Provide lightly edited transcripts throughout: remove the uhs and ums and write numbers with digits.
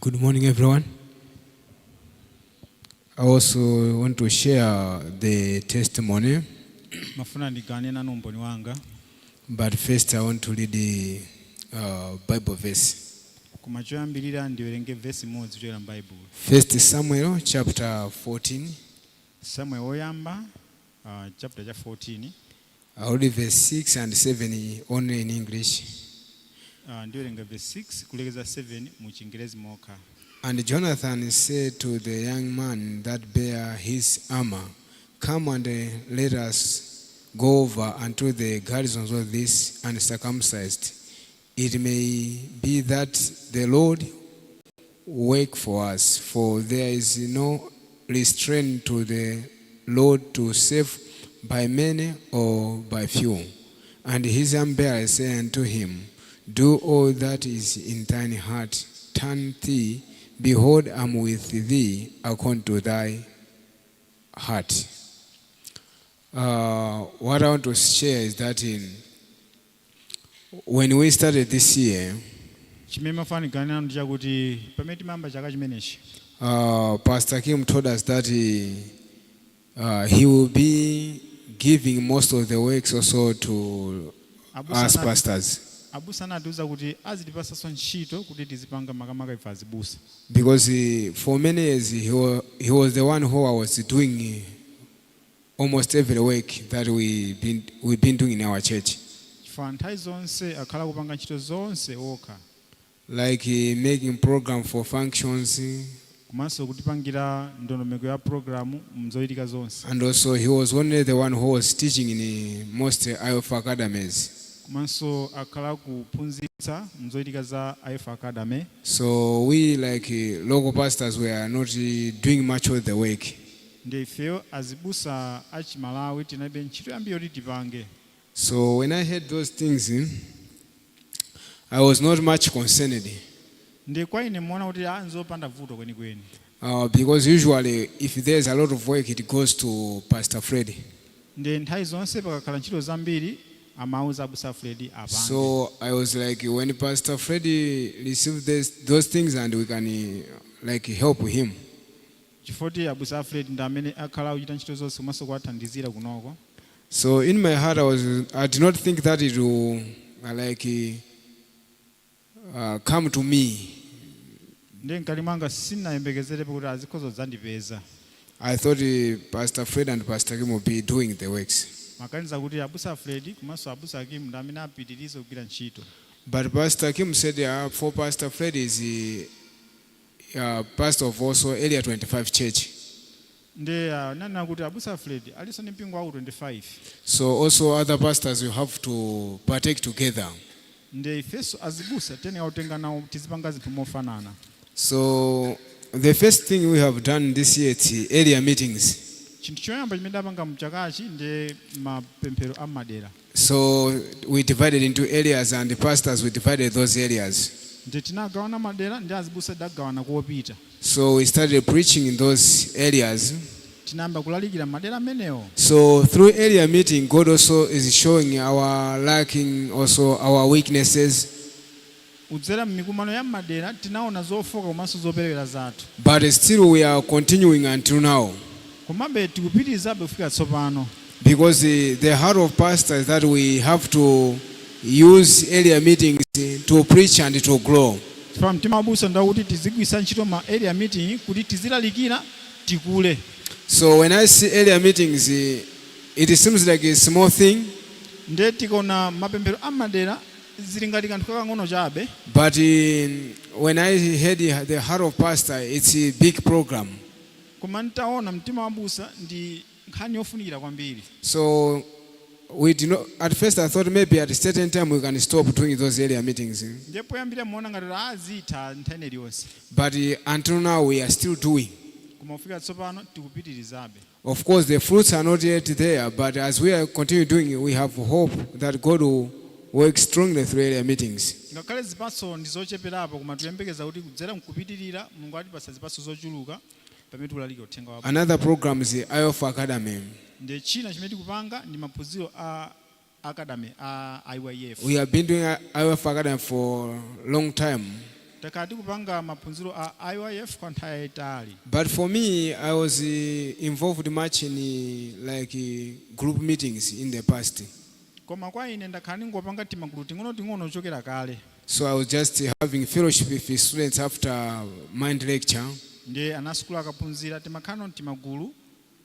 Good morning, everyone. I also want to share the testimony, Mafuna ndigawane nanu umboni wanga. But first I want to read the Bible verse. Koma choyambirira ndiwerenge vesi imodzi kuchokera m'Baibulo. First Samuel chapter 14. Samuel woyamba chapter cha 14. I'll read verse 6 and 7 only in English. Ndiwerenga verse 6 kulekeza 7 mu Chingerezi mokha. And Jonathan said to the young man that bare his armor, "Come and let us go over unto the garrisons of this uncircumcised. It may be that the Lord work for us, for there is no restraint to the Lord to save by many or by few." And his armbearer said unto him, "Do all that is in thine heart. Turn thee, behold, I am with thee according to thy heart." What I want to share is that when we started this year, Chimene mafuna ndigawane nanu ndi chakuti pamene timayamba chaka chimenechi, Pastor Kim told us that he will be giving most of the works also to abusa us pastors. Abusa anatiuza kuti azitipasanso ntchito kuti tizipanga makamaka ife azibusa. Because for many years he was the one who was doing almost every work that we've been doing in our church. Chifukwa nthawi zonse akhala kupanga ntchito zonse okha. Like making program for functions, komanso kutipangira ndondomeko ya programu mzochitika zonse, and also he was only the one who was teaching in most IYF academies. Komanso akhala kuphunzitsa mzochitika za IYF Academy. So we, like local pastors, we are not doing much of the work. Ndi ifeyo azibusa achimalawi tinalibe ntchito yambiri yoti tipange. So when I heard those things, I was not much concerned. Ndi kwa ine muona kuti a nzopanda vuto kwenikweni. Because usually, if there's a lot of work, it goes to Pastor Freddy. Ndi nthawi zonse pakakhala ntchito zambiri amauza abusa Fred apange. So I was like, when Pastor Freddy received those things, and we can like help him. Chifukwa abusa Fred ndi amene akhala akuchita ntchito zonse komanso kuwathandizira kunoko. So in my heart, I did not think that it will like come to me. Ndi mkati mwanga sindinayembekezerepo kuti azikhoza kudzandipeza. I thought Pastor Fred and Pastor Kim would be doing the works. Maganiza kuti abusa Fred komanso abusa Kim ndi amene apitirize kugwira ntchito. But Pastor Kim said, for Pastor Fred is pastor of also Area 25 Church. Ndi nanena kuti abusa Fred alinso ndi mpingo waku 25. So also other pastors, you have to partake together. Ndi ifenso azibusa tiyenera kutenga nawo tizipanga zinthu mofanana. So the first thing we have done this year is area meetings. Chinthu choyamba chimene ndapanga mchakachi ndi mapemphero a madera. So we divided into areas, and the pastors, we divided those areas. Ndi tinagawana madera ndi azibusa tidagawana kopita. So we started preaching in those areas. Tinayamba kulalikira madera amenewo. So through area meeting, God also is showing our lacking, also our weaknesses. Kudzera m'mikumano ya madera tinaona zofoka komanso zoperewera zathu. But still we are continuing until now. Komabe tikupitirizabe kufika tsopano. Because the heart of pastor is that we have to use area meetings to preach and to grow. Chifukwa mtima wabusa ndakuti tizigwiritsa ntchito ma area meeting kuti tizilalikira tikule. So when I see area meetings, it seems like a small thing, Ndiye tikaona mapemphero amadera zili ngati kanthu kakang'ono chabe, but when I heard the heart of pastor, it's a big program. Koma ntaona mtima wabusa ndi nkhani yofunikira kwambiri. So we did not, at first I thought maybe at a certain time we can stop doing those area meetings. Ndiye poyambira muona ngati azitha nthawi iliyonse. But until now we are still doing. Koma kufika tsopano tikupitirizabe. Of course, the fruits are not yet there, but as we are continue doing it, we have hope that God will work strongly through area meetings. Ngakhale zipatso ndi zocheperapo koma tikuyembekeza kuti kudzera mkupitirira Mulungu atipatsa zipatso zochuluka pamene tikulalika uthenga wabwino. Another program is the IYF Academy. Ndiye china chimene tikupanga ndi maphunziro a academy a IYF. We have been doing IYF Academy for a long time. Takhala tikupanga maphunziro a IYF kwa nthawi yayitali. But for me, I was involved much in like group meetings in the past. Koma kwa ine ndakhala ndingopanga timagulu ting'onoting'ono ochokera kale. So I was just having fellowship with the students after mind lecture. Ndiye anasukulu akaphunzira timakhala timagulu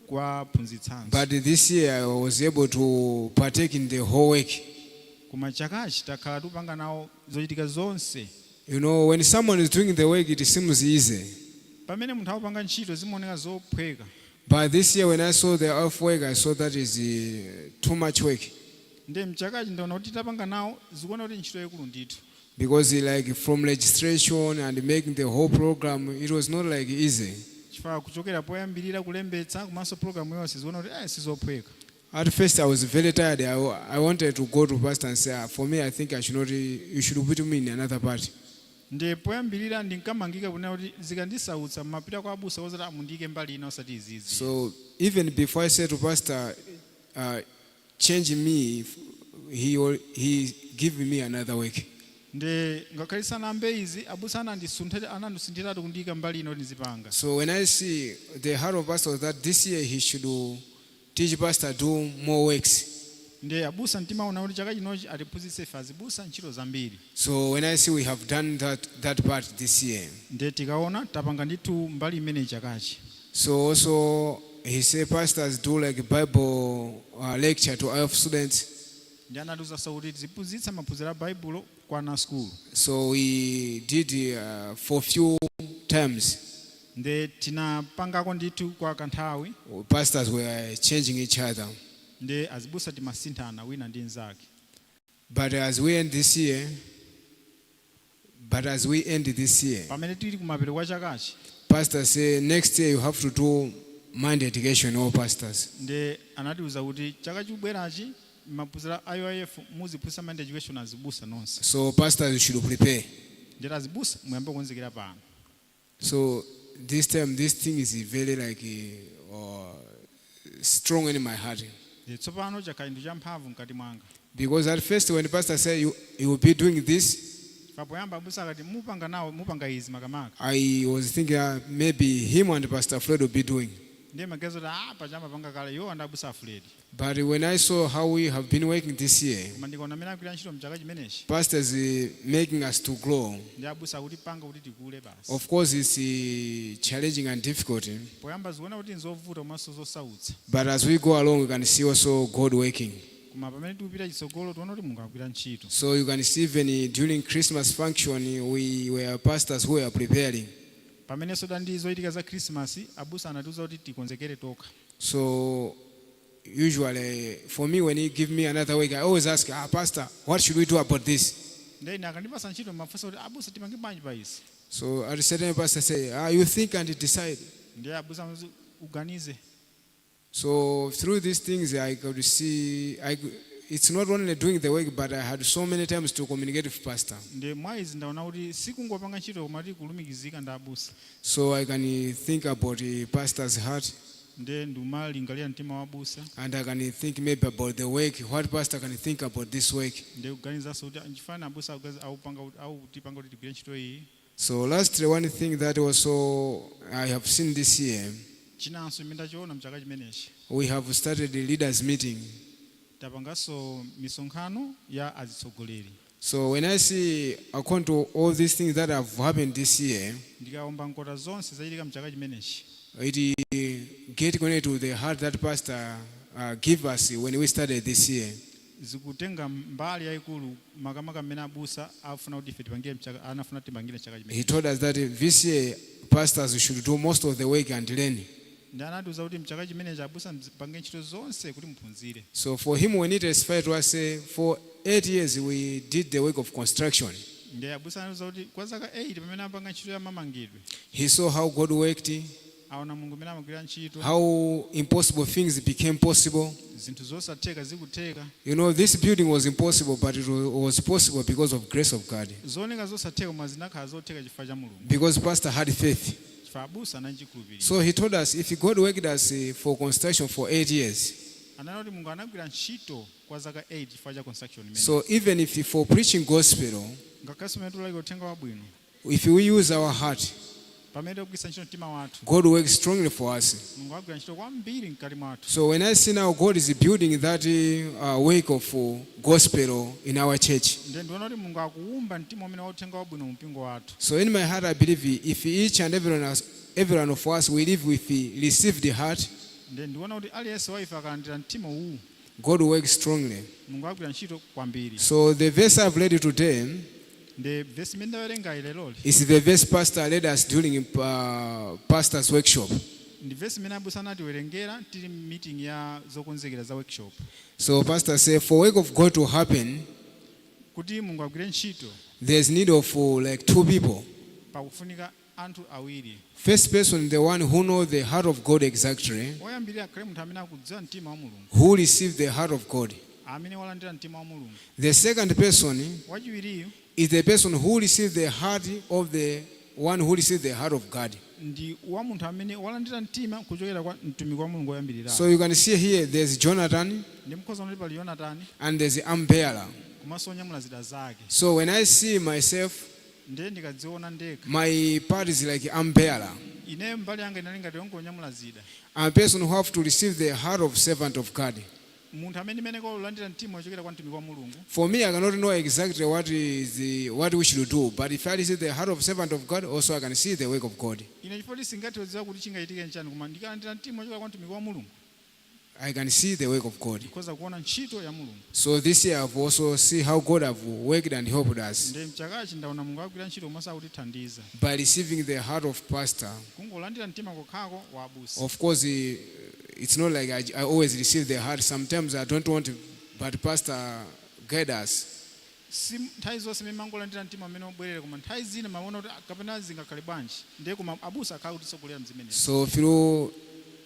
kuwaphunzitsanso. But this year I was able to partake in the whole work. Koma chakachi takhala tikupanga nawo zochitika zonse. When someone is doing the work, it seems easy. Pamene munthu akupanga ntchito zimaoneka zophweka. But this year, when I saw the off work, I saw that is too much work. Ndiye mchakachi ndaona kuti tapanga nawo zikuona kuti ntchito yaikulu ndithu. Because like from registration and making the whole program, it was not like easy. Chifukwa kuchokera poyambirira kulembetsa komanso programu yonse zikuona kuti sizophweka. At first, I was very tired. I wanted to go to pastor and say, "Ah, for me, I think I should not, you should put me in another part." Ndiye poyambirira ndinkamangika kunena kuti zikandisautsa mmapita kwa abusa ozati amundiyike mbali ina osati izizi. So even before I said to pastor, change me, he give me another work. Ndiye ngakhale sanambe izi abusa anandisunthiratu kundiyika mbali ina kuti ndizipanga. So when I see the heart of pastor that this year he should teach pastor do more works. Ndiye abusa ntimaona kuti chaka chinochi atiphunzitse ife azibusa ntchito zambiri. So when I see we have done that part this year. Ndiye tikaona tapanga ndithu mbali imeneyi chakachi. So also he said pastors do like Bible lecture to our students. Ndi anatiwuzanso kuti tiziphunzitsa maphunziro a baibulo kwa ana sukulu. So we did for few times. Ndiye tinapangako ndithu kwa kanthawi. Pastors were changing each other. Ndiye azibusa timasinthana wina ndi mnzake. But as we end this year, pamene tili kumapeto kwa chakachi, pastor say next year you have to do mind education, all pastors. Ndiye anatiwuza kuti chaka chikubwerachi maphunziro a IYF muziphunzitsa mind education azibusa nonse. So pastors, you should prepare. Ndiye azibusa muyambe kukonzekera pano. So this time, this thing is very like strong in my heart. Ndiye tsopano chakhala chinthu champhamvu mkati mwanga. Because at first, when the pastor said you will be doing this, papoyamba abusa akati mupanga nawo mupanga izi makamaka, I was thinking maybe him and Pastor Fred will be doing. Ndiye magezo kuti ah pachamba panga kale iwo ndi abusa afuledi. But when I saw how we have been working this year, koma ndikaona amene akugwira ntchito mchaka chimenechi, pastors making us to grow. Ndi abusa akuti panga kuti tikule basi. Of course, it's challenging and difficult. Poyamba zikuona kuti nzovuta komanso zosautsa. But as we go along, we can see also God working. Koma pamene tikupita chitsogolo tiona kuti Mulungu akugwira ntchito. So you can see even during Christmas function, we were pastors who were preparing. Pamenenso ndi zochitika za Krismasi abusa anatiuza kuti tikonzekere tokha. So usually, for me, when he give me another work, I always ask, ah, Pastor, what should we do about this? Ndiye ine akandipasa ntchito mafunsa kuti abusa tipange bwanji pa izi. So at a certain pastor say, ah, you think and decide. Ndiye abusa amati uganize. So through these things, I could see, it's not only doing the work, but I had so many times to communicate with pastor. Ndiye mwa izi ndaona kuti sikungopanga ntchito koma ti kulumikizika ndi abusa. So I can think about the pastor's heart, Ndiye ndikumalingalira mtima wa abusa. And I can think maybe about the work, what pastor can think about this work. Ndiye kuganizanso kuti nchifana abusa autipanga kuti tigwire ntchito iyi. So lastly, one thing that also I have seen this year, chinanso imene ndachiona mchaka chimenechi, we have started the leaders meeting. Tapanganso misonkhano ya azitsogoleri. So when I see, according to all these things that have happened this year, ndikaomba nkota zonse zachitika mchaka chimenechi, it get connected to the heart that pastor give us when we started this year. Zikutenga mbali yayikulu makamaka mmene abusa afuna kuti ife tipangire mchaka anafuna tipangire chaka He chimenechi. told us that this year pastors should do most of the work and learn. Ndi anatiuza kuti mchaka chimenechi abusa mpange ntchito zonse kuti muphunzire. So for him, when he testified to us, say, for 8 years we did the work of construction. Ndi abusa anatiuza kuti kwa zaka 8 pamene apanga ntchito ya mamangidwe, He saw how God worked, aona Mulungu mmene amagwira ntchito, how impossible things became possible. Zinthu zosatheka zikutheka. This building was impossible, but it was possible because of grace of God. Zooneka zosatheka koma zinakhala zotheka chifukwa cha Mulungu. Because pastor had faith. Chifukwa abusa anachikhulupirira. So he told us if God worked us for construction for 8 years, anena kuti Mulungu anagwira ntchito kwa zaka 8 chifukwa cha construction imene, so even if for preaching gospel, ngakhalenso pamene tulalikira uthenga wabwino, If we use our heart, Pamene tikugwiritsa ntchito mtima wathu, God works strongly for us. Mulungu agwira ntchito kwambiri mkati mwathu. So when I see now God is building that work of gospel in our church. Ndiye ndiona kuti Mulungu akuwumba mtima umene wa uthenga wabwino mu mpingo wathu. So in my heart, I believe if each and every one of us, we live with the received heart, Ndiye ndiona kuti aliyense wa ife akalandira mtima uwu, God works strongly. Mulungu agwira ntchito kwambiri. So the verse I've read today Ndi vesi imene ndawerenga leloli is the verse Pastor led us during Pastor's workshop. Ndi vesi imene abusa anatiwerengera tili meeting ya zokonzekera za workshop. So Pastor said, for work of God to happen, Kuti Mulungu agwire ntchito, there's need of like two people. Pakufunika anthu awiri. First person, the one who knows the heart of God exactly, Oyambirira akhale munthu amene akudziwa mtima wa Mulungu, who received the heart of God. Amene walandira mtima wa Mulungu. The second person Wachiwiriyu is the person who received the heart of the one who received the heart of God. Ndi wa munthu amene walandira mtima kuchokera kwa mtumiki wa Mulungu woyambirira. So you can see here there's Jonathan Ndi mukhoza kuti pali Yonatani and there's arm-bearer. Komanso onyamula zida zake. So when I see myself, Ndiye ndikadziona ndekha, my part is like arm-bearer. Ine mbali yanga inali ngati yongonyamula zida. I'm a person who have to receive the heart of servant of God. Munthu amene imeneko ulandira mtima wochokera kwa mtumiki wa Mulungu. For me, I cannot know exactly what we should do, but if I receive the heart of servant of God, also I can see the work of God. Ine chifukwa singathe kudziwa kuti chingachitike nchani, koma ndikalandira mtima wochokera kwa mtumiki wa Mulungu, I can see the work of God. Ndikhoza kuona ntchito ya Mulungu. So this year I've also see how God have worked and helped us Ndiye mchakachi ndaona Mulungu akugwira ntchito komanso akutithandiza by receiving the heart of pastor. Kungolandira mtima kokhako wa abusa. Of course, it's not like I always receive the heart. Sometimes I don't want to, but pastor guide us. Si nthawi zonse mmene mangolandira mtima amene obwerera, koma nthawi zina maona kuti ah, kapena zingakhale bwanji, ndiye koma abusa akhala kutitsogolera mzimenezi. So through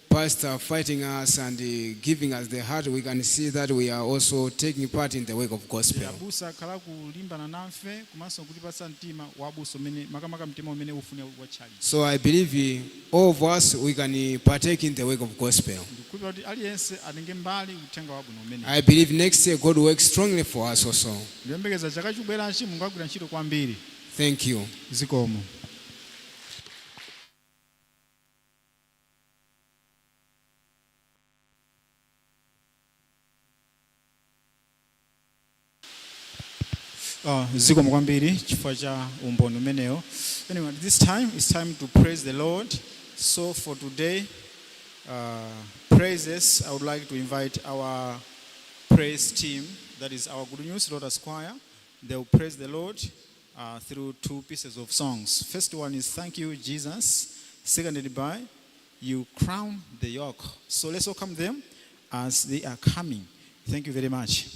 pastor fighting us and giving us the heart, we can see that we are also taking part in the work of gospel. Abusa akhala kulimbana nafe komanso kutipatsa mtima wa abusa umene makamaka mtima umene ufuna watchali. So I believe all of us, we can partake in the work of gospel. Ndikukhulupirira kuti aliyense atenge mbali uthenga wabwino umene. I believe next year God works strongly for us also. Ndiyembekeza chaka chikubwerachi Mulungu agwira ntchito kwambiri. Thank you. Zikomo. Zikomo kwambiri chifukwa cha umboni umenewo. Anyway, at this time it's time to praise the Lord. So for today praises, I would like to invite our praise team, that is our Good News Lotus Choir. They will praise the Lord through two pieces of songs. First one is "Thank You, Jesus," seconded by "You Crown the Yoke." So let's welcome them as they are coming. Thank you very much.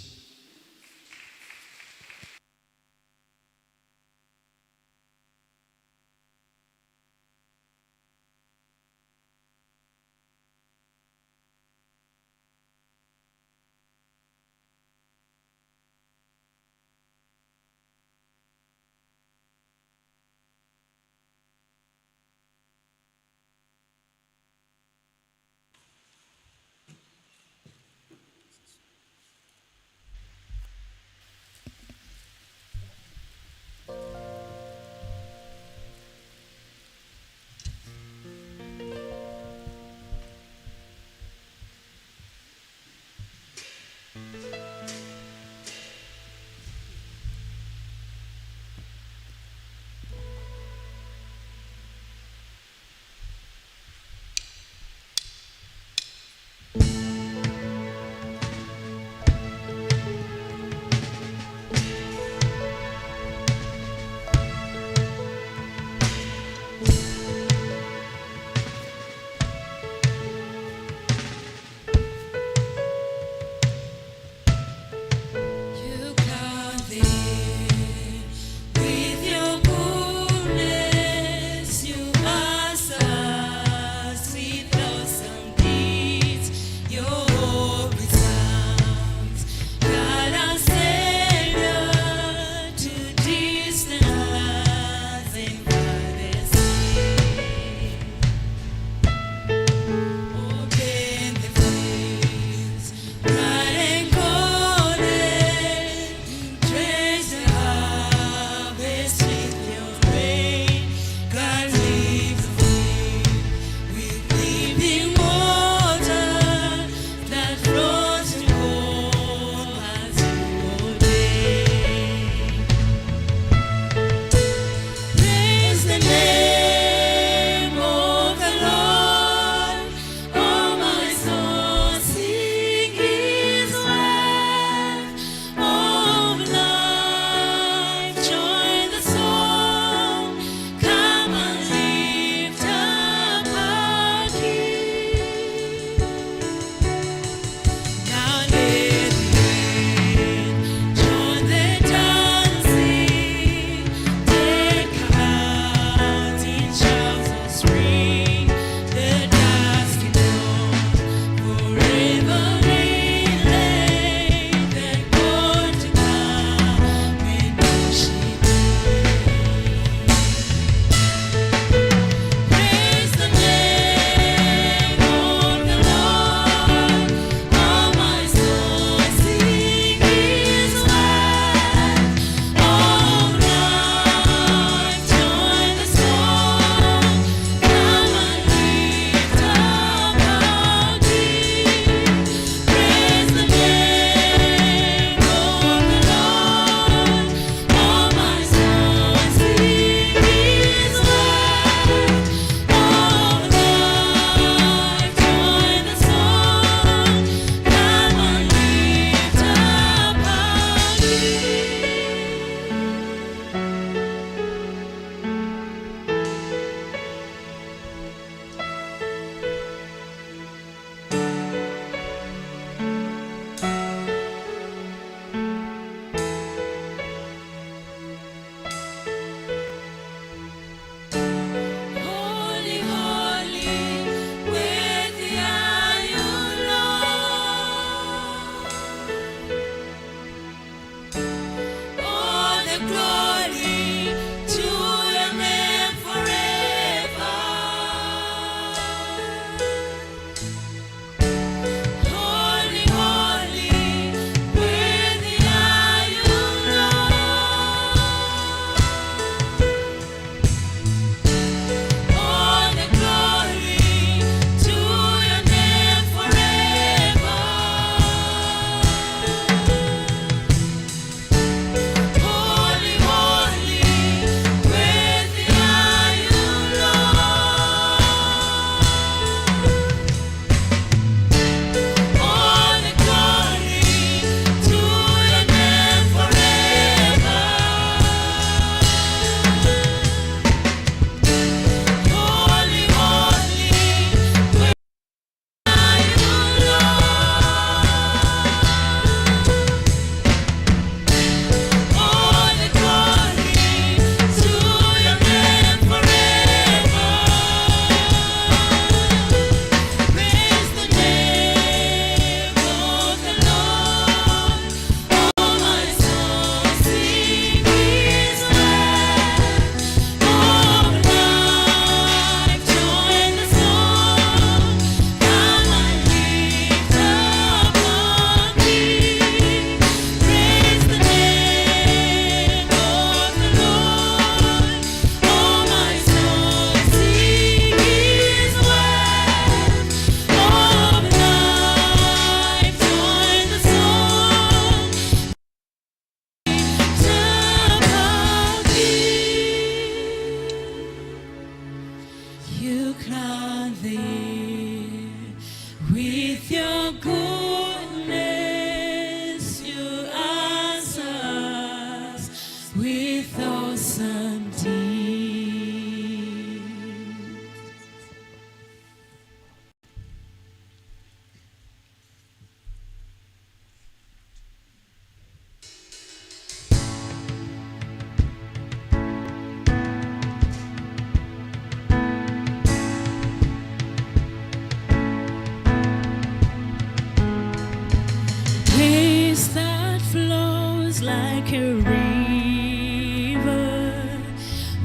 Like a river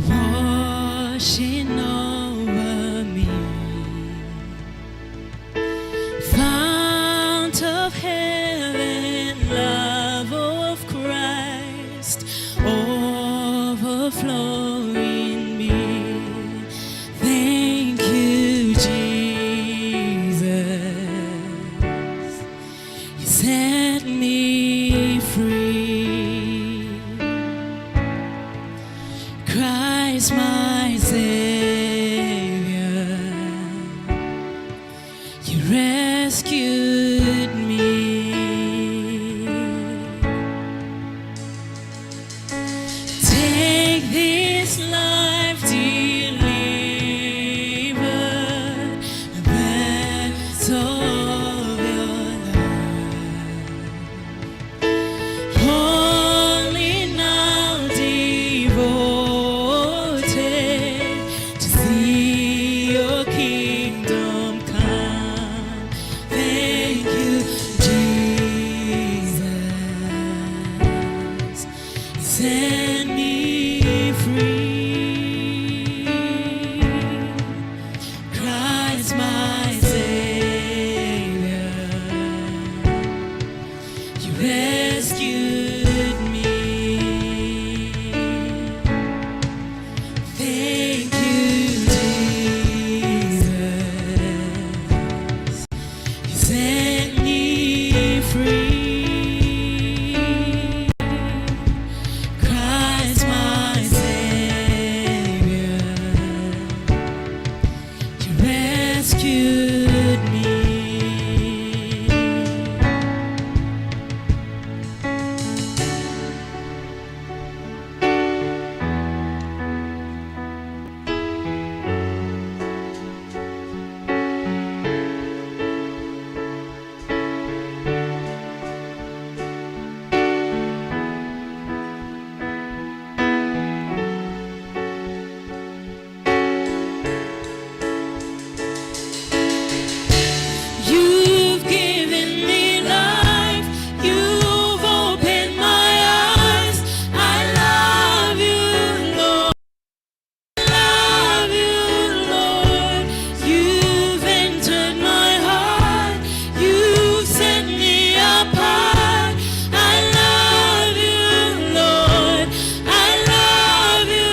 washing over me. Fount of heaven, love of Christ, overflowing me. Thank you, Jesus. You set me free. Christ, my Savior, you rescued me. Take this life delivered, vessel of your love. Holy now devoted to see your kingdom come. Thank you, Jesus. Set me free. Christ, my Savior. You rescued me. Thank you, Jesus. You set me free. Christ, my Savior. You rescued me. You've given me life. You've opened my eyes. I love you, Lord. Love you, Lord. You've entered my heart. You've set me apart. I love you, Lord. I love you,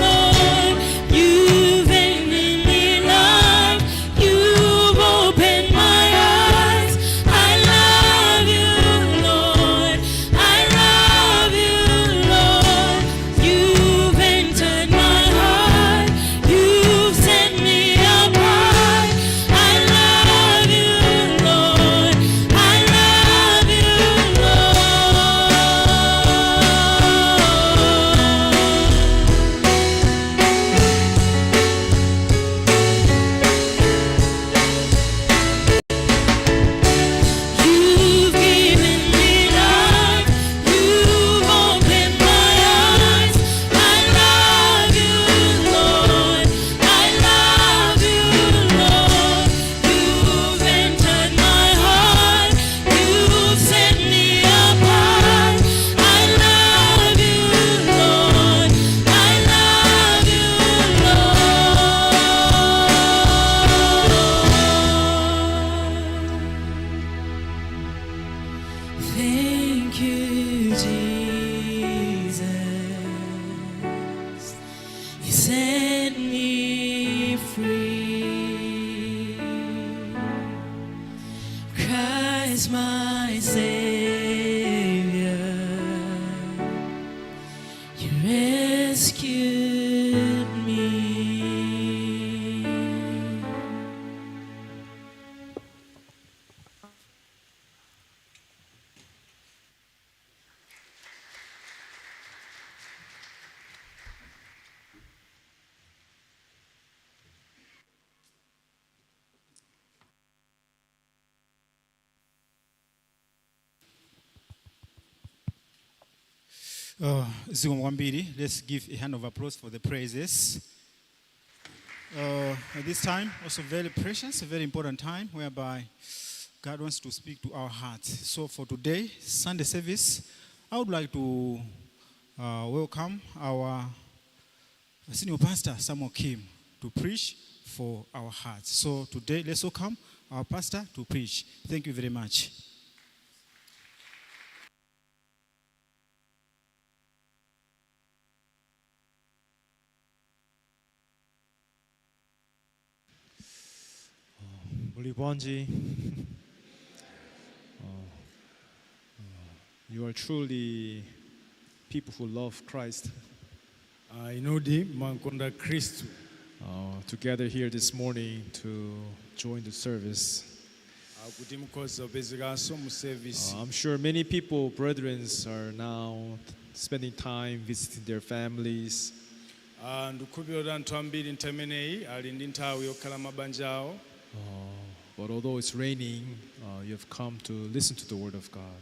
Lord. You've given me life. You've opened my eyes. I love you, Lord. I love you, Lord. You've entered my heart. You've set me apart. I love you, Lord. I love you, Lord. You've given me life. You've opened my eyes. I love you, Lord. I love you, Lord. You've entered my heart. You've set me apart. I love you, Lord. I love you, Lord. Thank you, Jesus. You set me free. Christ, my Savior. You rescued me. Zikomo kwambiri. Let's give a hand of applause for the praises. At this time, also very precious, a very important time whereby God wants to speak to our hearts. So for today, Sunday service, I would like to welcome our senior pastor, Samuel Kim, to preach for our hearts. So today, let's welcome our pastor to preach. Thank you very much. Muli bwanji. You are truly people who love Christ. Ah, inudi mumamkonda Khristu. Together here this morning to join the service. Ah, kuti mukhoza kupezekanso mu service. I'm sure many people, brethren, are now spending time visiting their families. Ah, ndikukhulupirira kuti anthu ambiri nthawi imeneyi ali ndi nthawi yokhala mabanja awo. But although it's raining, you have come to listen to the word of God.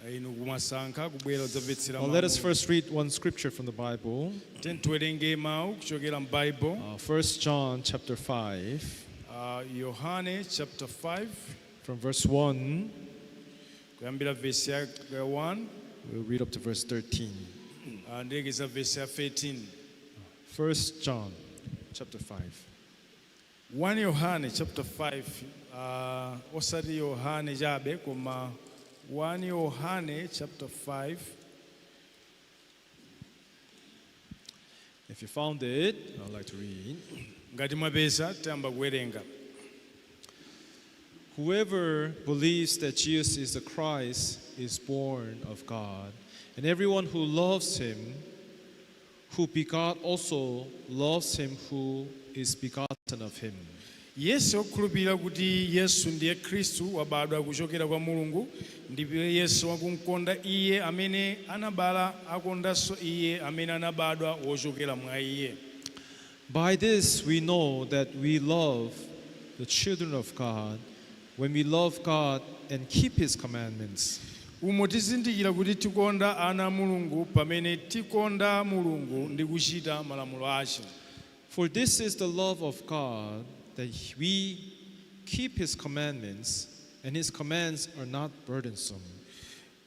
Ah, inu kumasankha kubwera kudzamvetsera. Well, let us first read one scripture from the Bible. Tiwerenge mawu kuchokera m'Bible. 1 John chapter 5, Yohane chapter 5, from verse 1, kuyambira verse ya 1. We'll read up to verse 13. Ah, ndilekeza verse ya 13. 1 John chapter 5. 1 Yohane chapter 5, osati Yohane chabe koma 1 Yohane chapter 5. If you found it, I'd like to read. Ngati mwapeza, tiyamba kuwerenga. Whoever believes that Jesus is the Christ is born of God, and everyone who loves him, who begot, also loves him who is begotten of him. Yense wokhulupirira kuti Yesu ndiye Khristu wabadwa kuchokera kwa Mulungu, ndipo yense wakumkonda iye amene anabala akondanso iye amene anabadwa wochokera mwa iye. By this we know that we love the children of God, when we love God and keep his commandments. Umo tizindikira kuti tikonda ana a Mulungu, pamene tikonda Mulungu ndi kuchita malamulo ake. For this is the love of God, that we keep his commandments, and his commands are not burdensome.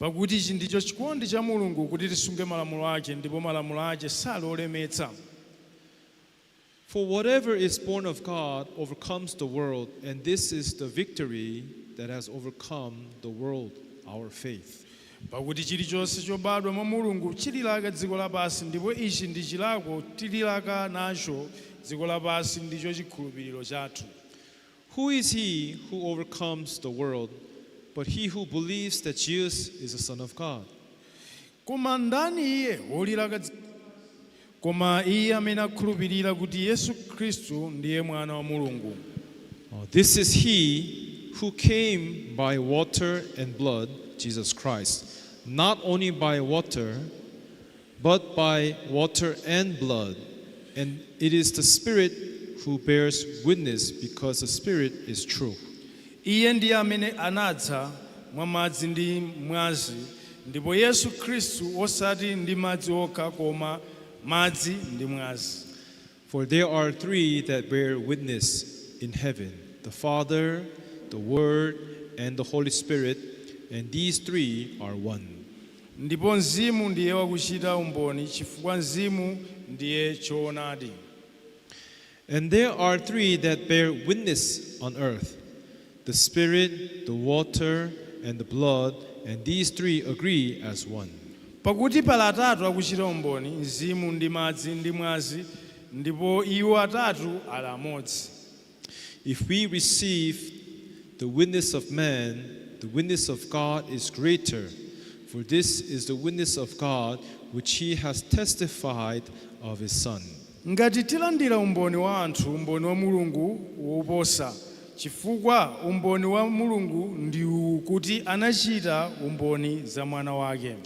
Pakuti ichi ndicho chikondi cha Mulungu, kuti tisunge malamulo ake, ndipo malamulo ake sali olemetsa. For whatever is born of God overcomes the world, and this is the victory that has overcome the world, our faith. Pakuti chilichonse chobadwa mwa Mulungu chililaka dziko lapansi, ndipo ichi ndi chilako tililaka nacho dziko lapansi, ndicho chikhulupiriro chathu. Who is he who overcomes the world but he who believes that Jesus is the Son of God? Koma ndani iye wolilaka koma iye amene akhulupirira kuti Yesu Khristu ndiye mwana wa Mulungu? This is he who came by water and blood, Jesus Christ. Not only by water, but by water and blood. And it is the Spirit who bears witness, because the Spirit is true. Iye ndiye amene anadza mwa madzi ndi mwazi, ndipo Yesu Khristu, osati ndi madzi okha koma madzi ndi mwazi. For there are three that bear witness in heaven: the Father, the Word, and the Holy Spirit, and these three are one. Ndipo Mzimu ndiye wakuchita umboni, chifukwa Mzimu ndiye choonadi. And there are three that bear witness on earth: the Spirit, the water, and the blood, and these three agree as one. Pakuti pali atatu akuchita umboni, Mzimu ndi madzi ndi mwazi, ndipo iwo atatu ali amodzi. If we receive the witness of man, the witness of God is greater. For this is the witness of God which he has testified of his Son. Ngati tilandira umboni wa anthu, umboni wa Mulungu woposa, chifukwa umboni wa Mulungu ndi uwu, kuti anachita umboni za mwana wake.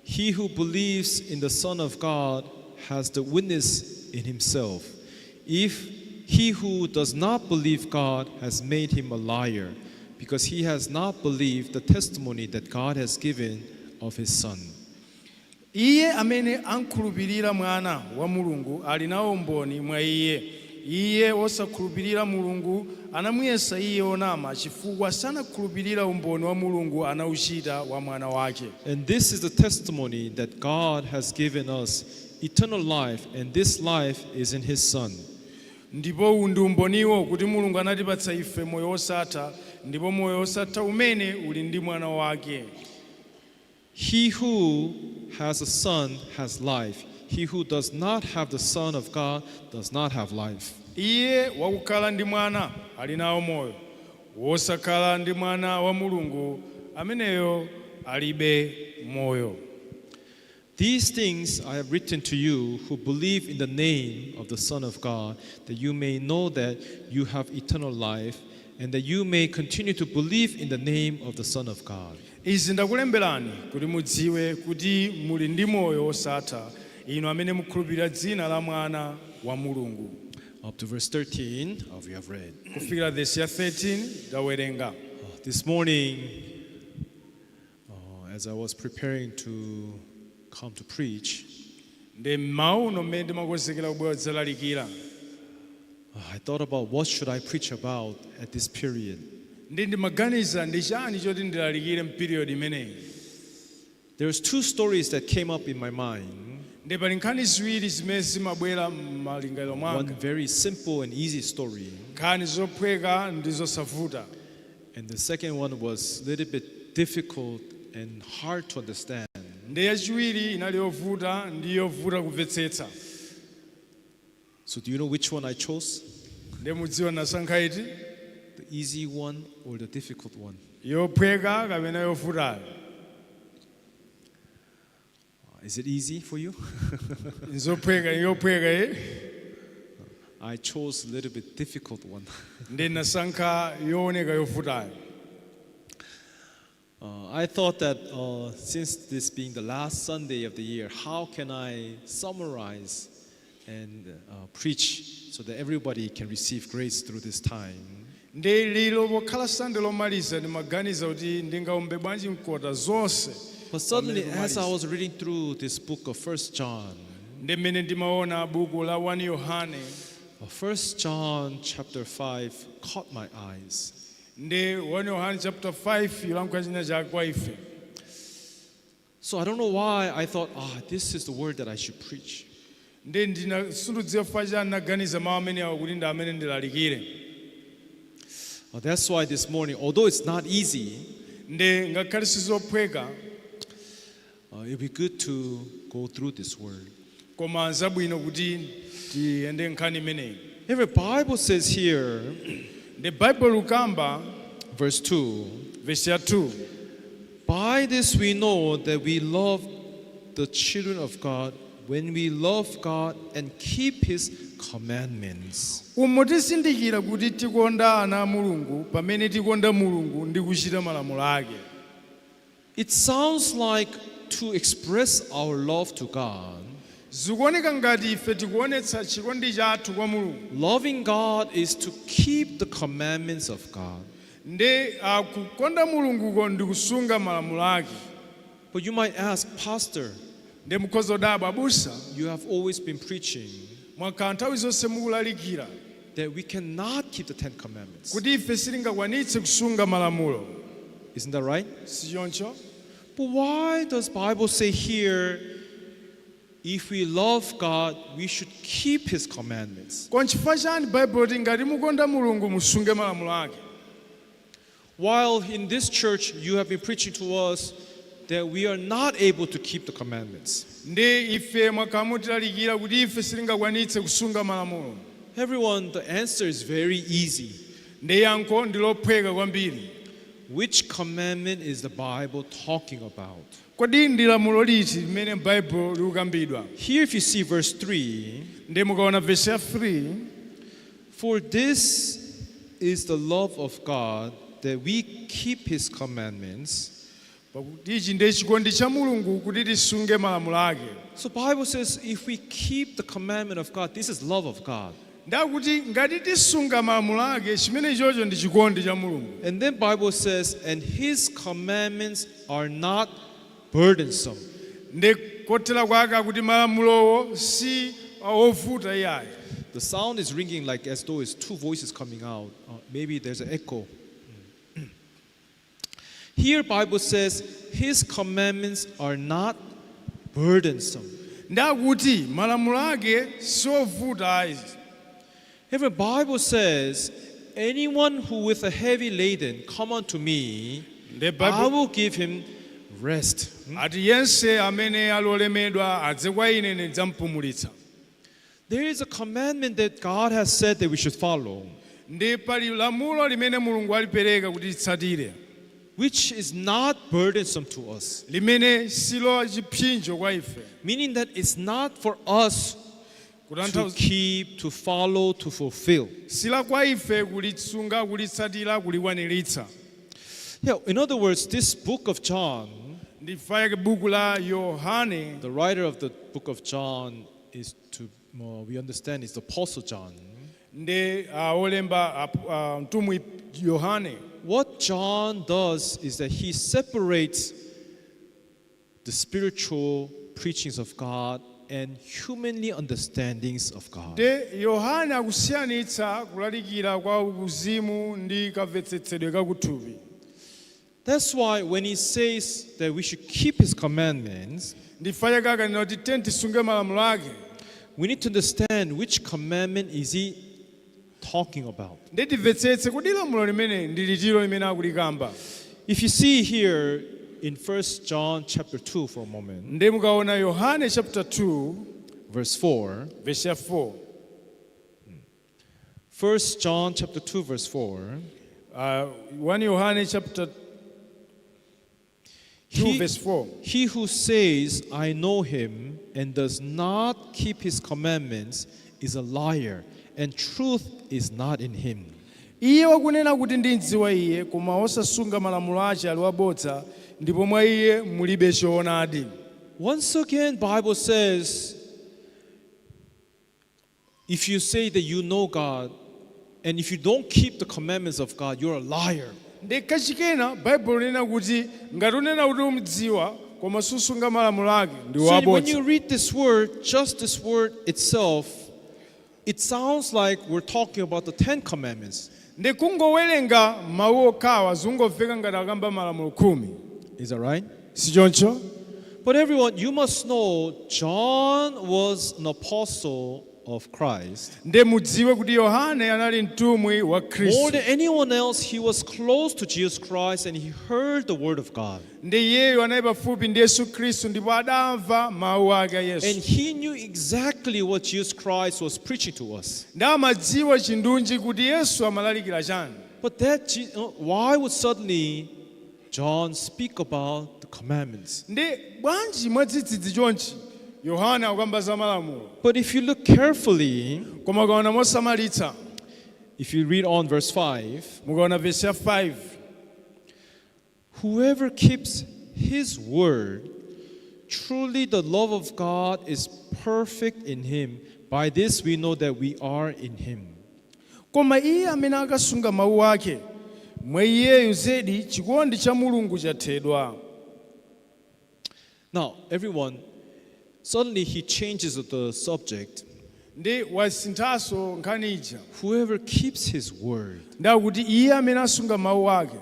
He who believes in the Son of God has the witness in himself. If he who does not believe God has made him a liar, because he has not believed the testimony that God has given of his Son. Iye amene ankhulupirira mwana wa Mulungu ali nawo umboni mwa iye. Iye wosakhulupirira Mulungu anamuyesa iye onama, chifukwa sanakhulupirira umboni wa Mulungu anauchita wa mwana wake. And this is the testimony that God has given us eternal life, and this life is in His Son. Ndipo uwu ndi umboniwo, kuti Mulungu anatipatsa ife moyo wosatha, ndipo moyo wosatha umene uli ndi mwana wake. He who has a son has life. He who does not have the Son of God does not have life. Iye wakukhala ndi mwana ali nawo moyo, wosakhala ndi mwana wa Mulungu ameneyo alibe moyo. These things I have written to you who believe in the name of the Son of God, that you may know that you have eternal life, and that you may continue to believe in the name of the Son of God. Izi ndakulemberani kuti mudziwe kuti muli ndi moyo wosatha, inu amene mukhulupirira dzina la mwana wa Mulungu. Up to verse 13, we have read. Kufikira vesi ya 13 tawerenga. This morning, as I was preparing to come to preach, Ndi mmawa uno mmene ndimakonzekera kubwera kudzalalikira, I thought about what should I preach about at this period. Ndi ndimaganiza ndi chani choti ndilalikire m'period imeneyi. There's two stories that came up in my mind. Ndi pali nkhani ziwiri zimene zimabwera m'malingaliro One mwanga. very simple and easy story, Nkhani zophweka ndi zosavuta, and the second one was a little bit difficult and hard to understand. Ndi yachiwiri inali yovuta ndi yovuta kumvetsetsa. So, do you know which one I chose? Ndi mudziwa nasankha iti? The easy one or the difficult one? Yophweka kapena yovutayo? Is it easy for you? Nzophweka, yophweka eh? I chose a little bit difficult one. Ndi nasankha yooneka yovutayo. I thought that since this being the last Sunday of the year, how can I summarize and preach so that everybody can receive grace through this time? Ndi lero pokhala Sande lomaliza, ndimaganiza kuti ndingaumbe bwanji mkota zonse. But suddenly, as I was reading through this book of First John, Ndi mmene ndimaona buku la 1 Yohane, First John chapter 5 caught my eyes. Ndi 1 Yohane chapter 5 ilankhula china chake kwa ife. So I don't know why I thought, ah, this is the word that I should preach. Ndi ndina sindidziwa chifukwa chani naganiza mawu amene awo kuti ndi amene ndilalikire. That's why this morning, although it's not easy, Ndi ngakhale sizophweka, it'd be good to go through this word. Koma nzabwino kuti tiyende nkhani imeneyi. Every Bible says here, Ndi Baibulo lukamba, verse 2, verse ya 2, "By this we know that we love the children of God when we love God and keep his commandments." Umo tizindikira kuti tikonda ana a Mulungu, pamene tikonda Mulungu ndi kuchita malamulo ake. It sounds like to express our love to God, Zikuoneka ngati ife tikuonetsa chikondi chathu kwa Mulungu, loving God is to keep the commandments of God. Ndi kukonda Mulunguko ndi kusunga malamulo ake. But you might ask, "Pastor, Ndi mukhoza kudabwa, abusa, you have always been preaching mwakhala nthawi zonse mukulalikira that we cannot keep the Ten Commandments." kuti ife sitingakwanitse kusunga malamulo. Isn't that right? Sichoncho? But why does Bible say here, if we love God, we should keep his commandments? Koma nchifukwa chani Baibulo ti ngati mukonda Mulungu musunge malamulo ake? While in this church you have been preaching to us that we are not able to keep the commandments. Ndi ife mwakhala mutilalikira kuti ife sitingakwanitse kusunga malamulo. Everyone, the answer is very easy. Ndi yankho ndi lophweka kwambiri. Which commandment is the Bible talking about? Kodi ndi lamulo liti limene Baibulo likukambidwa? Here, if you see verse 3, Ndi mukaona verse ya 3, "For this is the love of God, that we keep his commandments." Pakuti ichi ndiye chikondi cha Mulungu, kuti tisunge malamulo ake. So Bible says if we keep the commandment of God, this is love of God. Ndakuti ngati tisunga malamulo ake, chimene chocho ndi chikondi cha Mulungu. And then Bible says, "And his commandments are not burdensome." Ndi kothera kwake akuti malamulowo si ovuta iyayi. The sound is ringing like as though it's two voices coming out. Maybe there's an echo. Here Bible says his commandments are not burdensome. Ndakuti malamulo ake siovuta ayi. Every Bible says, anyone who with a heavy laden come unto me, Ndi I Bible will give him rest. Ati yense amene ali olemedwa adze kwa ine ndidzampumulitsa. There is a commandment that God has said that we should follow, Ndi pali lamulo limene Mulungu alipereka kuti titsatire, which is not burdensome to us, limene silo chipsinjo kwa ife, meaning that it's not for us to kutanthauza keep, to follow, to fulfill. sila kwa ife kulisunga, kulitsatira, kulikwaniritsa. Yeah, in other words, this book of John, Ndifa yake buku la Yohane, the writer of the book of John is to, we understand, is the Apostle John. Ndi olemba mtumwi Yohane. What John does is that he separates the spiritual preachings of God and humanly understandings of God. Ndi Yohane akusiyanitsa kulalikira kwa uzimu ndi kamvetsetsedwe kakuthupi. That's why when he says that we should keep his commandments, Ndifa chake akanena kuti tiye tisunge malamulo ake, we need to understand which commandment is he talking about. Ndi timvetsetse kuti lamulo limene ndi litiro limene akulikamba. If you see here in 1 John chapter 2 for a moment, Ndi mukaona Yohane chapter 2, verse 4, verse ya 4, 1 John chapter 2 verse 4, 1 Yohane chapter 2 verse 4, He who says, "I know him," and does not keep his commandments is a liar, and truth is not in him. Iye wakunena kuti ndimdziwa iye koma osasunga malamulo ace ali wabodza ndipo mwa iye mulibe choonadi. Once again, Bible says, if you say that you know God, and if you don't keep the commandments of God, you're a liar. Ndi kachikena Baibulo linena kuti ngati unena kuti umdziwa koma susunga malamulo ake ndi So when wabodza. you read this word, just this word itself, it sounds like we're talking about the Ten Commandments. Ndi kungowerenga mawu okhawa zingomveka ngati akamba malamulo khumi. Is that right? Si choncho? But everyone, you must know John was an apostle of Christ. Ndi mudziwe kuti Yohane anali mtumwi wa More Khristu. than anyone else, he was close to Jesus Christ and he heard the word of God. Ndi iyeyo anali pafupi ndi Yesu Khristu ndipo adamva mawu ake a And Yesu. he knew exactly what Jesus Christ was preaching to us. Ndi amadziwa chindunji kuti Yesu amalalikira chani. But why would suddenly John speak about the commandments? Ndi bwanji mwadzidzidzi chonchi Yohane akukamba za malamulo? But if you look carefully, Koma ukaona mosamalitsa, if you read on verse 5, mukaona vesi ya 5, whoever keeps his word, truly the love of God is perfect in him. By this we know that we are in him. Koma iye amene akasunga mawu ake, mwa iyeyo zedi chikondi cha Mulungu chathedwa. Now, everyone, suddenly he changes the subject. Ndi wasinthanso nkhani ija. Whoever keeps his word. Ndakuti iye amene asunga mawu ake.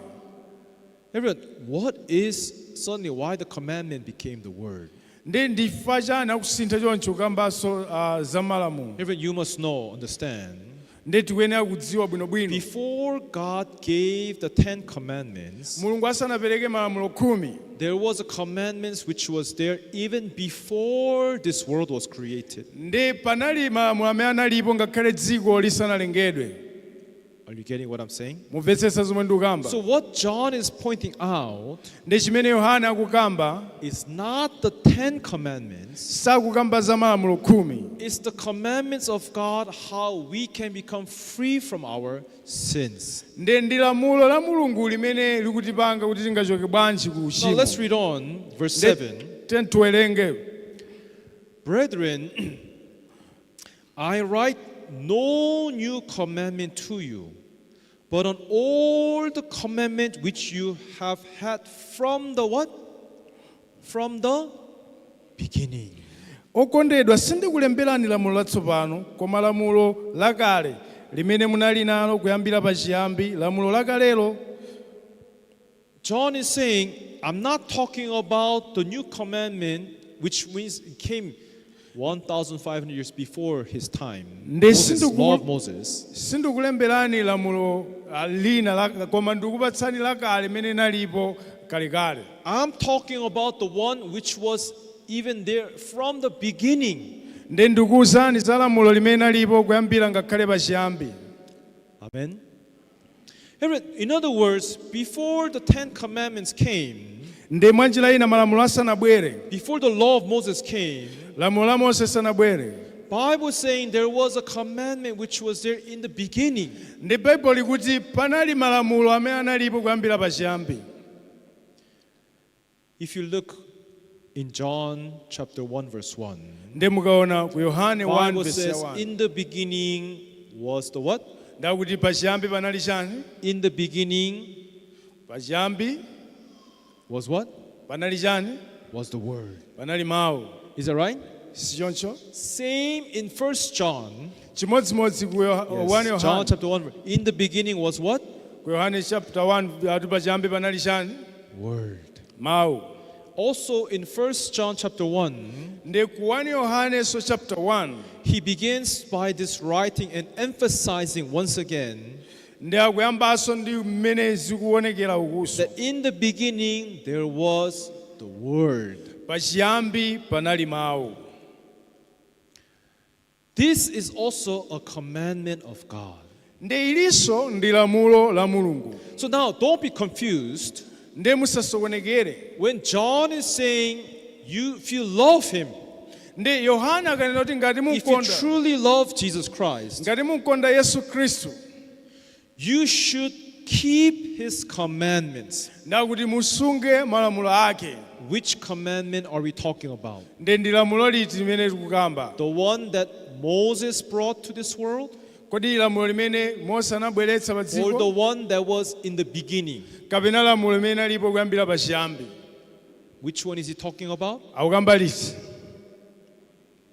Everyone, what is suddenly why the commandment became the word? Ndi ndifa chani akusintha choncho kukambanso za malamulo? Everyone, you must know, understand. Ndi tikuyenera kudziwa bwinobwino. Before God gave the Ten Commandments, Mulungu asanapereke malamulo khumi, there was a commandment which was there even before this world was created. Ndi panali malamulo amene analipo ngakhale dziko lisanalengedwe. Are you getting what I'm saying? Mumvetsetsa zomwe ndikukamba? So what John is pointing out Ndi chimene Yohane akukamba is not the Ten Commandments. sakukamba za malamulo khumi. It's the commandments of God, how we can become free from our sins. Ndi ndi lamulo la Mulungu limene likutipanga kuti tingachoke bwanji ku Now uchimo. let's read on, verse 7. Tiyeni tiwerenge. Brethren, I write no new commandment to you, but on all the commandment which you have had from the what? From the beginning. Okondedwa, sindikulemberani lamulo latsopano, koma lamulo lakale limene munali nalo kuyambira pachiyambi. Lamulo lakalelo. John is saying, I'm not talking about the new commandment, which means it came 1,500 years before his time. Moses, law of Moses. Sindikulemberani lamulo lina koma ndikupatsani lakale limene nalipo kalekale. I'm talking about the one which was even there from the beginning. Ndi ndikuwuzani za lamulo limene nalipo kuyambira ngakhale pachiyambi. Amen. In other words, before the Ten Commandments came, Ndi mwanjira ina, malamulo asanabwere, before the law of Moses came, lamulo la Mose sanabwere, Bible is saying there was a commandment which was there in the beginning. Ndi Baibulo likuti panali malamulo amene analipo kuyambira pachiyambi. If you look in John chapter 1 verse 1, Ndi mukaona ku Yohane 1 Bible verse ya says 1, in the beginning was the what? Ndakuti pachiyambi panali chani? In the beginning Pachiyambi was what? Panali chani? Was the word. Panali mawu. Is that right? Sichoncho? Same in First John. Chimodzimodzi ku Yes, 1 John Yohane. Chapter 1. In the beginning was what? Ku Yohane chapter 1 ati pachiyambi panali chani? Word. Mawu. Also in First John chapter 1, Ndi ku 1 Yohaneso chapter 1, he begins by this writing and emphasizing once again ndi akuyambanso ndi mmene zikuonekera ukuso that in the beginning there was the Word. Pachiyambi panali mawu. This is also a commandment of God. Ndi ilinso ndi lamulo la Mulungu. So now don't be confused. Ndi musasokonekere. When John is saying, you, if you love him, Ndi Yohana akanena kuti ngati if you mukonda, truly love Jesus Christ, ngati mukonda Yesu Khristu, you should keep his commandments. Ndakuti musunge malamulo ake. Which commandment are we talking about? Ndi ndi lamulo liti limene tikukamba? The one that Moses brought to this world Kodi lamulo limene Mose anabweretsa pa or the dziko, one that was in the beginning? Kapena lamulo limene alipo kuyambira pachiyambi? Which one is he talking about? Akukamba liti?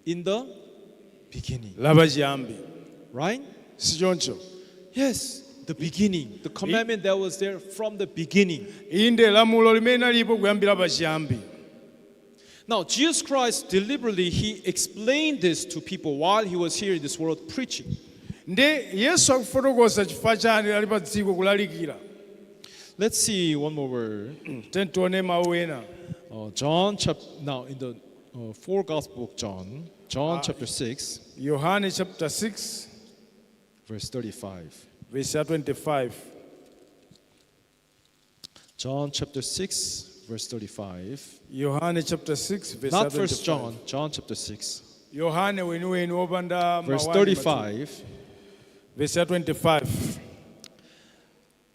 In the beginning, La pachiyambi. Right? Sichoncho? Yes, the beginning. The commandment that was there from the beginning. Inde, lamulo limene alipo kuyambira pachiyambi. Now, Jesus Christ deliberately he explained this to people while he was here in this world preaching. Ndi Yesu akufotokoza chifukwa chani ali pa dziko kulalikira. Let's see one more word. Tiyeni tione mawu ena. John chapter, now in the four gospel book John, John chapter 6, Yohane chapter 6, verse 35. Verse ya 25. John chapter 6, verse 35. Yohane chapter 6 verse ya Not First 25. John, John chapter 6, Yohane weniweni wopanda verse mawani. 35. Verse ya 25.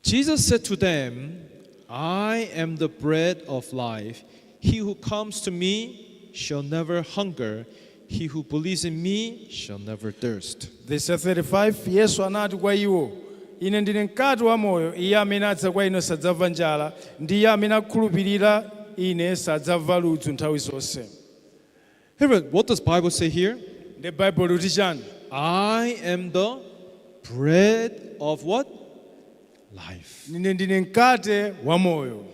Jesus said to them, "I am the bread of life. He who comes to me shall never hunger. He who believes in me shall never thirst." Verse ya 35, Yesu anati kwa iwo, ine ndine mkate wa moyo. Iye amene adza kwa ine sadzamva njala, ndi iye amene akhulupirira ine sadzamva ludzu nthawi zonse. Here, what does Bible say here? Ndi Baibulo likuti chani? I am the bread of what? Life. Ine ndine mkate wa moyo.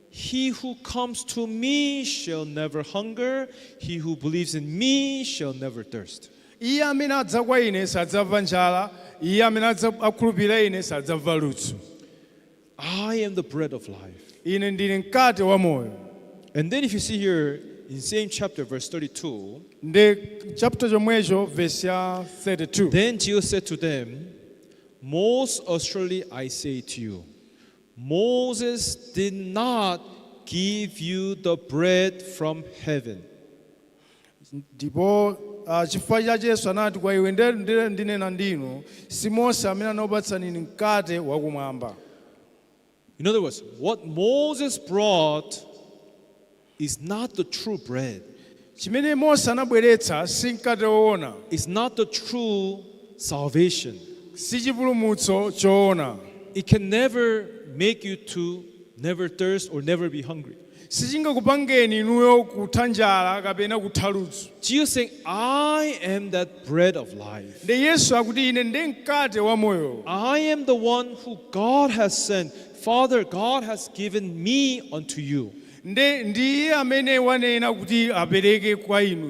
He who comes to me shall never hunger. He who believes in me shall never thirst. Iye amene adza kwa ine sadzamva njala, iye amene akhulupirira ine sadzamva ludzu. I am the bread of life. Ine ndine mkate wa moyo. And then if you see here in same chapter, verse 32, Ndi chapter chomwecho verse ya 32, then Jesus said to them, "Most assuredly I say to you, Moses did not give you the bread from heaven." Ndipo chifukwa cha Yesu anati kwa iwe, ndinena ndinu, si Mose amene anakupatsani inu mkate wakumwamba. In other words, what Moses brought is not the true bread. Chimene Mose anabweretsa si mkate woona. It's not the true salvation. Si chipulumutso choona. It can never make you to never thirst or never be hungry. Sichingakupangeni inuyo kutha njala kapena kutha ludzu. Jesus saying, "I am that bread of life. Ndi Yesu akuti ine ndi mkate wa moyo. I am the one who God has sent. Father, God has given me unto you." Ndi ndiye amene wanena kuti apereke kwa inu.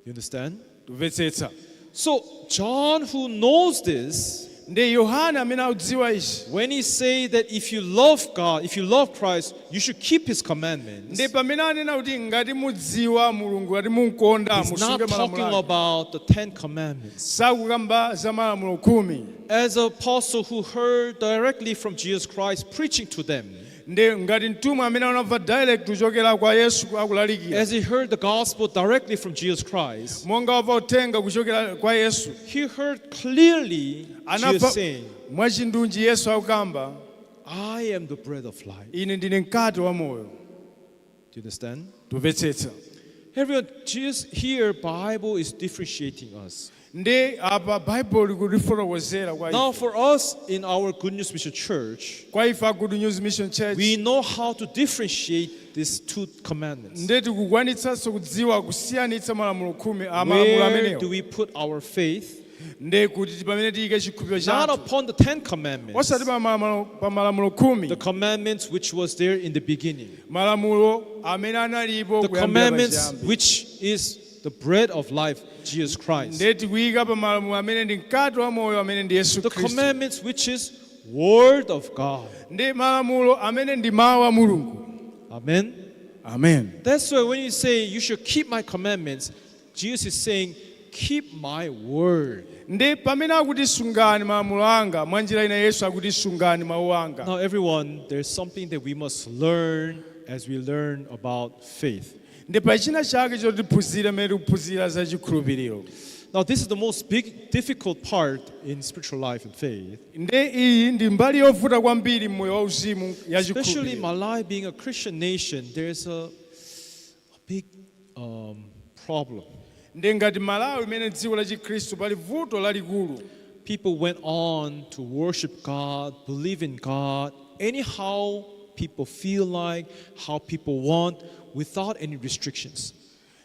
You understand? Tumvetsetsa? So John, who knows this, Ndi Yohana amene akudziwa ichi, when he say that if you love God, if you love Christ, you should keep his commandments. Ndi pamene anena kuti ngati mudziwa Mulungu, ngati munkonda, He's not musunge talking malamulo ake, about the Ten Commandments. Sakukamba za malamulo 10. As an apostle who heard directly from Jesus Christ preaching to them, Ndi ngati mtumwi amene anamva direct kuchokera kwa Yesu akulalikira, as he heard the gospel directly from Jesus Christ, monga wamva uthenga kuchokera kwa Yesu, he heard clearly anamva Jesus saying, mwachindunji Yesu akukamba, "I am the bread of life." "Ine ndine mkate wa moyo." Do you understand? Tumvetsetsa? Everyone, Jesus here, Bible is differentiating us. Ndi apa Baibulo likutifotokozera kwa Now, ife. for us in our Good News Mission Church, Kwa ife a Good News Mission Church, we know how to differentiate these two commandments. ndi tikukwanitsanso kudziwa kusiyanitsa malamulo 10 a malamulo Where amenewo. do we put our faith? Ndi kuti pamene tiyike chikhulupiriro Not chathu, upon the Ten Commandments, osati pa malamulo 10, the commandments which was there in the beginning, malamulo amene analipo the kuyambira commandments pachiyambi. which is the bread of life, Jesus Christ, Ndi tikuyika pa malamulo amene ndi mkate wa moyo, amene ndi Yesu the Khristu, commandments which is Word of God. Ndi malamulo amene ndi mawu a Mulungu. Amen. Amen. That's why when you say you should keep my commandments, Jesus is saying, "Keep my word." Ndi pamene akuti sungani malamulo anga, mwa njira ina Yesu akuti sungani mawu anga. Now, everyone, there's something that we must learn as we learn about faith. Ndi pa china chake chotiphunzira mmene tikuphunzira za chikhulupiriro. Now, this is the most big, difficult part in spiritual life and faith. Ndi iyi ndi mbali yovuta kwambiri mmoyo wauzimu ya Especially chikhulupiriro. Malawi being a Christian nation, there's a big problem. Ndi ngati Malawi imene dziko la chikhristu pali vuto lalikulu. People went on to worship God, believe in God, anyhow people feel like, how people want, without any restrictions.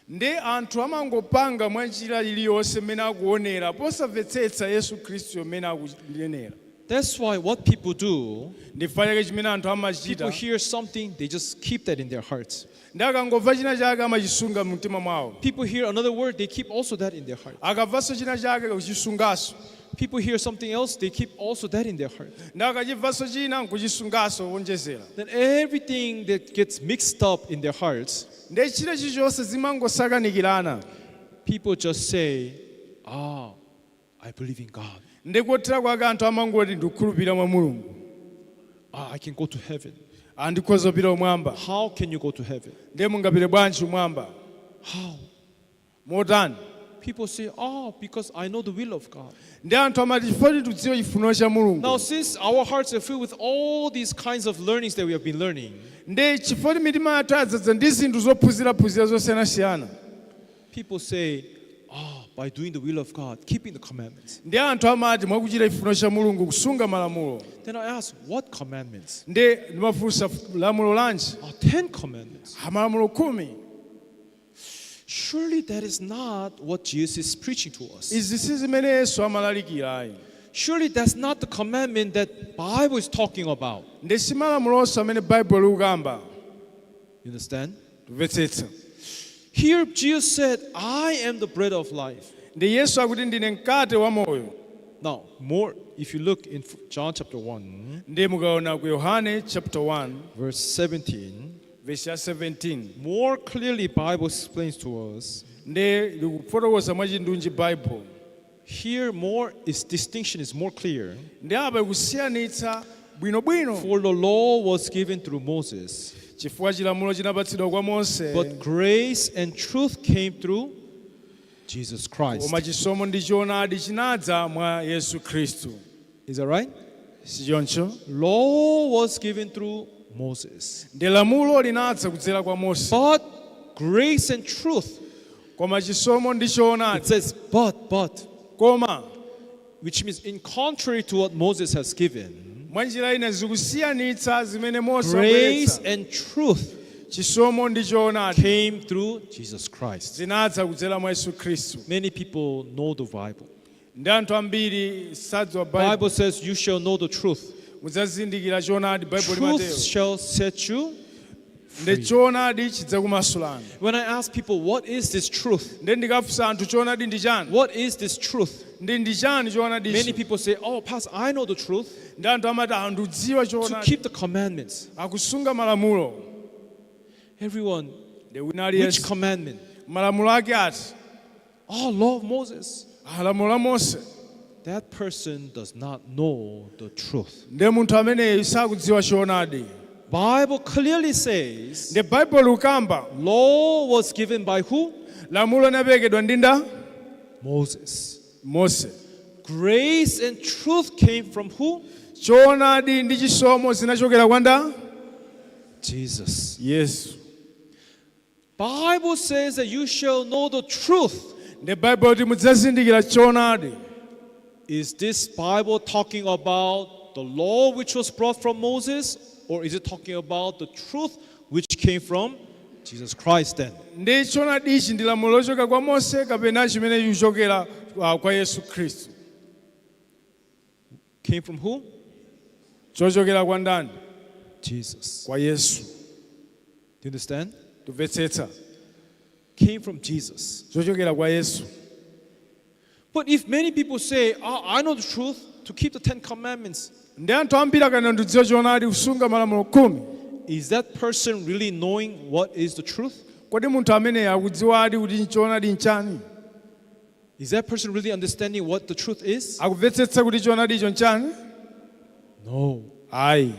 Ndi anthu amangopanga mwa njira iliyonse mmene akuonera posamvetsetsa Yesu Khristu mmene akunenera. That's why what people do, Ndi chake chimene anthu people amachita, hear something, they just keep that in their hearts. Ndi akangomva china chake amachisunga mumtima mwawo. People hear another word, they keep also that in their heart. Akamvanso china chake kuchisunganso. People hear something else, they keep also that in their heart. Ndi akachimvanso china nkuchisunganso wonjezera. Then everything that gets mixed up in their hearts, Ndi china chilichonse zimangosakanikirana. People just say, "Ah, I believe in God. Ndi kothera kwake anthu amangoti ndikukhulupirira mwa Mulungu. Ah, I can go to heaven." Andikhoza kupita kumwamba. How can you go to heaven? Ndi mungapite bwanji kumwamba? How? Motani? People say, "Oh, because I know the will of God." Ndi anthu amati chifukwa tikudziwa chifuniro cha Mulungu. Now, since our hearts are filled with all these kinds of learnings that we have been learning, Ndi chifukwa mitima yathu yadzaza ndi zinthu zophunziraphunzira zosiyanasiyana, people say, "Ah, by doing the will of God, keeping the commandments." Ndi anthu amati mwakuchita chifuniro cha Mulungu, kusunga malamulo. Then I ask, "What commandments?" Ndi ndimafunsa lamulo lanji? "Ah, 10 commandments." Ah, malamulo 10. Surely that is not what Jesus is preaching to us. Izi si zimene Yesu amalalikira ayi. Surely that's not the commandment that Bible is talking about. Ndi si malamulonso amene Baibulo likukamba. You understand? Tumvetsetsa? Here Jesus said, "I am the bread of life." Ndi Yesu akuti ndine mkate wa moyo. Now, more if you look in John chapter 1, Ndi mukaona ku Yohane chapter 1, verse 17, verse ya 17, more clearly Bible explains to us. Ndi likufotokoza mwachindunji Bible. Here more is distinction is more clear. Ndi apa ikusiyanitsa bwinobwino. For the law was given through Moses, Chifukwa chilamulo chinapatsidwa kwa Mose, but grace and truth came through Jesus Christ. Koma chisomo ndi choonadi chinadza mwa Yesu Khristu. Is that right? Sichoncho? Law was given through Moses. Ndi lamulo linadza kudzera kwa Mose, But grace and truth, koma chisomo ndi it choonadi, says, but, koma, which means in contrary to what Moses has given, mwa njira ina zikusiyanitsa zimene Mose grace wabweretsa. and truth Chisomo ndi choonadi came through Jesus Christ. Zinadza kudzera mwa Yesu Khristu. Many people know the Bible. Ndi anthu ambiri sadziwa Bible. Bible says you shall know the truth. Mudzazindikira choonadi, Bible Truth limatero. Shall set you Ndi free. Choonadi chidzakumasulani. When I ask people, what is this truth? Ndi ndikafunsa anthu choonadi ndi chani? What is this truth? Ndi chani choonadi? Many people say, "Oh, Pastor, I know the truth." Ndi anthu amati, "Ah, ndikudziwa To choonadi." keep the commandments. Akusunga malamulo. Everyone, Ndi wina which aliyense commandment? Malamulo ake ati? Oh, law of Moses. Ah, lamulo la Mose. That person does not know the truth. Ndi munthu ameneyo sakudziwa choonadi. Bible clearly says Ndi Baibulo ukamba law was given by who? Lamulo linaperekedwa ndi nda? Moses. Mose. Grace and truth came from who? Choonadi ndi chisomo zinachokera kwa nda? Jesus. Yesu. Bible says that you shall know the truth. Ndi Baibulo kuti mudzazindikira choonadi. Is this Bible talking about the law which was brought from Moses, or is it talking about the truth which came from Jesus Christ then? Ndi choonadi ichi ndi lamulo lochoka kwa Mose kapena chimene chikuchokera kwa Yesu Khristu? Came from who? Chochokera kwa ndani? Jesus. Kwa Yesu. Do you understand? Tumvetsetsa? Came from Jesus. Chochokera kwa Yesu. But if many people say, "Oh, I know the truth to keep the Ten Commandments," Ndi anthu ambiri akanena ndidziwa choonadi kusunga malamulo 10, is that person really knowing what is the truth? Kodi munthu ameneyo akudziwadi kuti choonadi nchani? Is that person really understanding what the truth is? Akumvetsetsa kuti choonadi icho nchani? No. Ayi.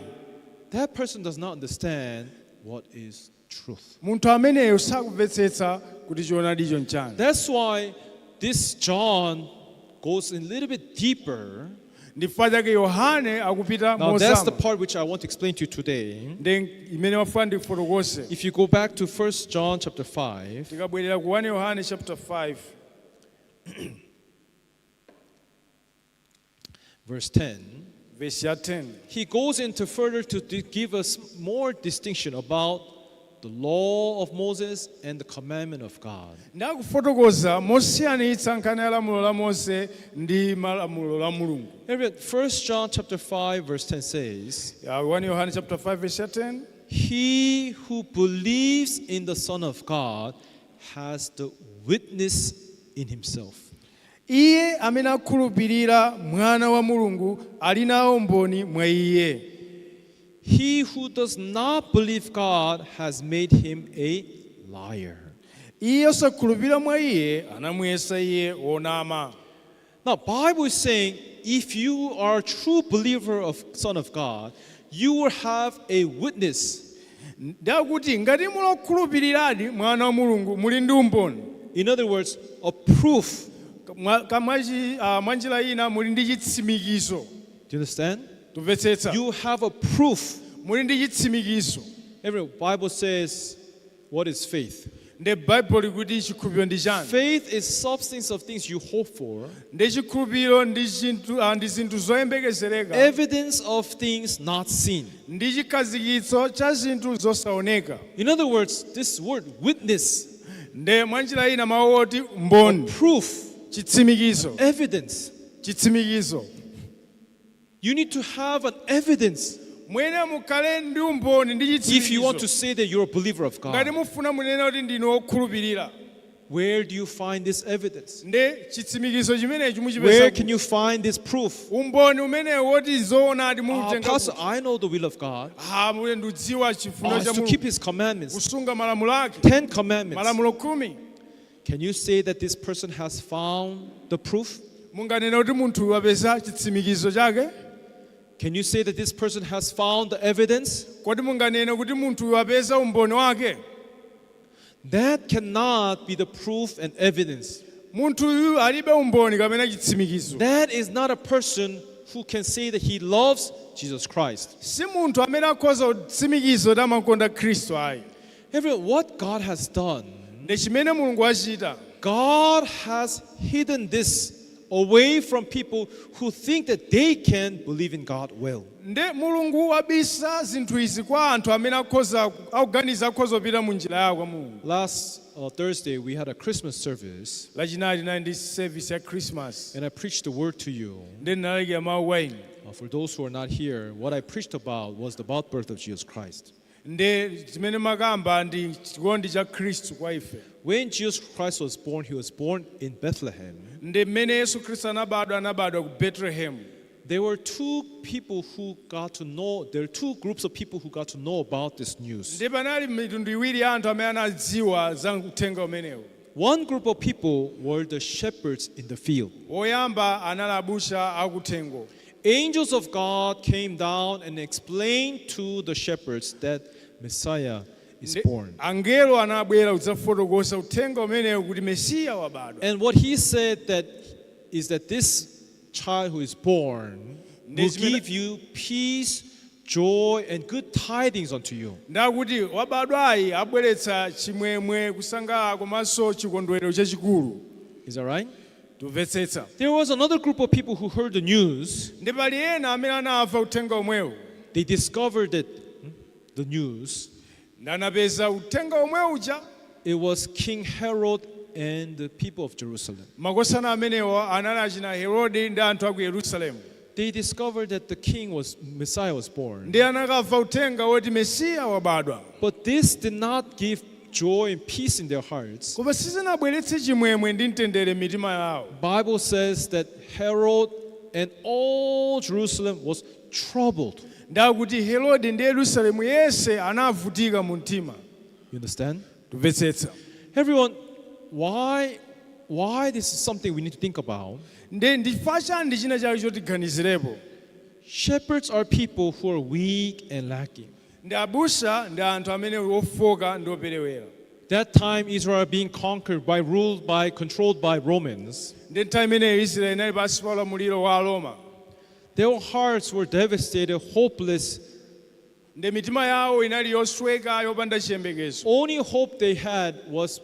That person does not understand what is truth. Munthu ameneyo sakumvetsetsa kuti choonadi icho nchani. That's why this John goes a little bit deeper. Ndifukwa chake Yohane akupita Now, that's the mozama. Part which I want to explain to you today. Ndi imene wafuna ndikufotokoze. If you go back to 1 John chapter 5, Tikabwerera ku 1 Yohane chapter 5, verse 10, verse ya 10, he goes into further to give us more distinction about the law of Moses and the commandment of God. Ndakufotokoza mosiyanitsa nkhani ya lamulo la Mose ndi malamulo la Mulungu. Everyone, 1 John chapter 5 verse 10 says, Ya 1 Yohane chapter 5 verse ya 10, "He who believes in the Son of God has the witness in himself." Iye amene akhulupirira mwana wa Mulungu ali nawo mboni mwa iye. He who does not believe God has made him a liar. Iye osakhulupirira mwa iye anamuyesa iye wonama. Now, Bible is saying if you are a true believer of Son of God, you will have a witness. Ndakuti ngati mulokhulupiriradi mwana wa Mulungu muli ndi umboni. In other words, a proof. Mwa njira ina muli ndi chitsimikizo. Do you understand? Tumvetsetsa? You have a proof. Muli ndi chitsimikizo. Every Bible says, what is faith? Ndi Baibulo likuti chikhulupiriro ndi chani? Faith is substance of things you hope for, Ndi chikhulupiriro ndi chinthu ndi zinthu zoyembekezereka, evidence of things not seen. Ndi chikhazikitso cha zinthu zosaoneka. In other words, this word witness, Ndi mwa njira ina mawu oti mboni, proof, chitsimikizo, evidence. Chitsimikizo. You need to have an evidence Mwene mukhale ndi umboni ndi if you want to chitsimikizo say that you're a believer of ngati God. mufuna munene kuti ndinu wokhulupirira. Where do you find this evidence? Ndi chitsimikizo chimenechi Where muchipeza can you find this proof? Umboni umenewu woti zoonadi Ah, muutenga? Pastor, I know the will of God. Ah, mule ndikudziwa chifundo Ah, cha it's to keep Mulungu His commandments. kusunga malamulo ake. 10 commandments. Malamulo 10. Can you say that this person has found the proof? Munganena kuti munthu wapeza chitsimikizo chake? Can you say that this person has found the evidence? Kodi munganene kuti munthu wapeza umboni wake? That cannot be the proof and evidence. Munthuyu alibe umboni kapena chitsimikizo. That is not a person who can say that he loves Jesus Christ. Si munthu amene akhoza kutsimikiza kuti amakonda Khristu ayi. Everyone, what God has done, Ndi chimene Mulungu wachita, God has hidden this away from people who think that they can believe in God well. Nde Mulungu wabisa zinthu izi kwa anthu amene akhoza akuganiza akhoza kupita mu njira yawo kwa Mulungu. Last Thursday, we had a Christmas service, Lachinayi tinali ndi service ya Christmas, and I preached the word to you. Nde ndinalalikira mawu kwa inu. For those who are not here, what I preached about was about birth of Jesus Christ. Nde zimene makamba ndi chikondi cha Khristu kwa ife. When Jesus Christ was born, he was born in Bethlehem. Ndi mmene Yesu Khristu anabadwa, anabadwa ku Bethlehem. There were two people who got to know, there are two groups of people who got to know about this news. Ndi panali mitundu iwiri ya anthu amene anadziwa za uthenga umenewu. One group of people were the shepherds in the field. Woyamba anali abusa akuthengo. Angels of God came down and explained to the shepherds that Messiah is born. Angelo anabwera kudzafotokoza uthenga umenewu kuti Mesiya wabadwa. And what he said that is that this child who is born will give you peace, joy, and good tidings unto you. Ndakuti wabadwayi abweretsa chimwemwe, kusangalala komanso chikondwerero chachikulu. Is that right? Tumvetsetsa? There was another group of people who heard the news. Ndi pali ena amene anamva uthenga omwewu. They discovered that the news, Ndanapeza uthenga omwe uja. It was King Herod and the people of Jerusalem. Makosana amenewa anali achina Herode ndi anthu a ku Yerusalemu. They discovered that the king was Messiah was born. Ndi anakamva uthenga woti Mesiya wabadwa. But this did not give joy and peace in their hearts. Koma sizinabweretse chimwemwe ndi mtendere m'mitima yawo. Bible says that Herod and all Jerusalem was troubled. Ndakuti Herode ndi Yerusalemu yense anavutika mu mtima. You understand? Tumvetsetsa? Everyone, why this is something we need to think about? Ndi ndifa chani china chake chotiganizirepo? Shepherds are people who are weak and lacking. Ndi abusa ndi anthu amene ofoka ndi operewera. That time Israel being conquered by, ruled by, controlled by Romans, Ndi nthawi imeneyo Israeli inali pansi pa ulamuliro wa Aroma. Their hearts were devastated, hopeless. Ndi mitima yawo inali yosweka, yopanda chiyembekezo. Only hope they had was,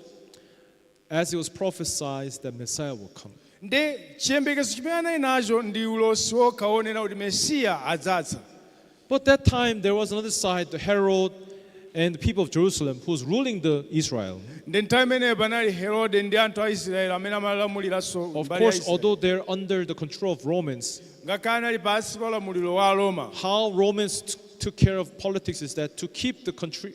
as it was prophesied, that Messiah will come. Ndi chiyembekezo chimene anali nacho ndi ulosi wokha wonena kuti Mesiya adzadza. But that time there was another side, the Herod and the people of Jerusalem, who was ruling the Israel. Ndi nthawi imeneyo panali Herode ndi anthu a Israeli amene amalamuliranso Of mbali ya course, Israeli. although they're under the control of Romans, Ngakhale anali pansi pa ulamuliro wa Roma, how Romans took care of politics is that to keep the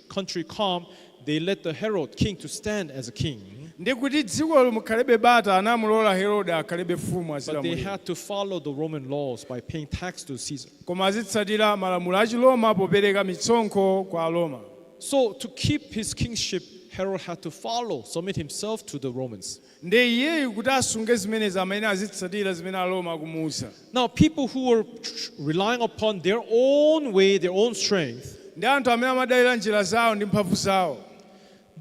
country calm, they let the Herod king to stand as a king. Ndi kuti dzikolo mukhalebe bata anamulola Herode akhalebe mfumu But they azilamulira. had to follow the Roman laws by paying tax to Caesar. Koma azitsatira malamulo a Chiroma popereka mitsonkho kwa Aroma. So to keep his kingship, Herod had to follow, submit himself to the Romans. Ndi iyeyu kuti asunge zimenezi amene azitsatira zimene Aroma akumuwuza. Now, people who were relying upon their own way, their own strength, Ndi anthu amene amadalira njira zawo ndi mphamvu zawo,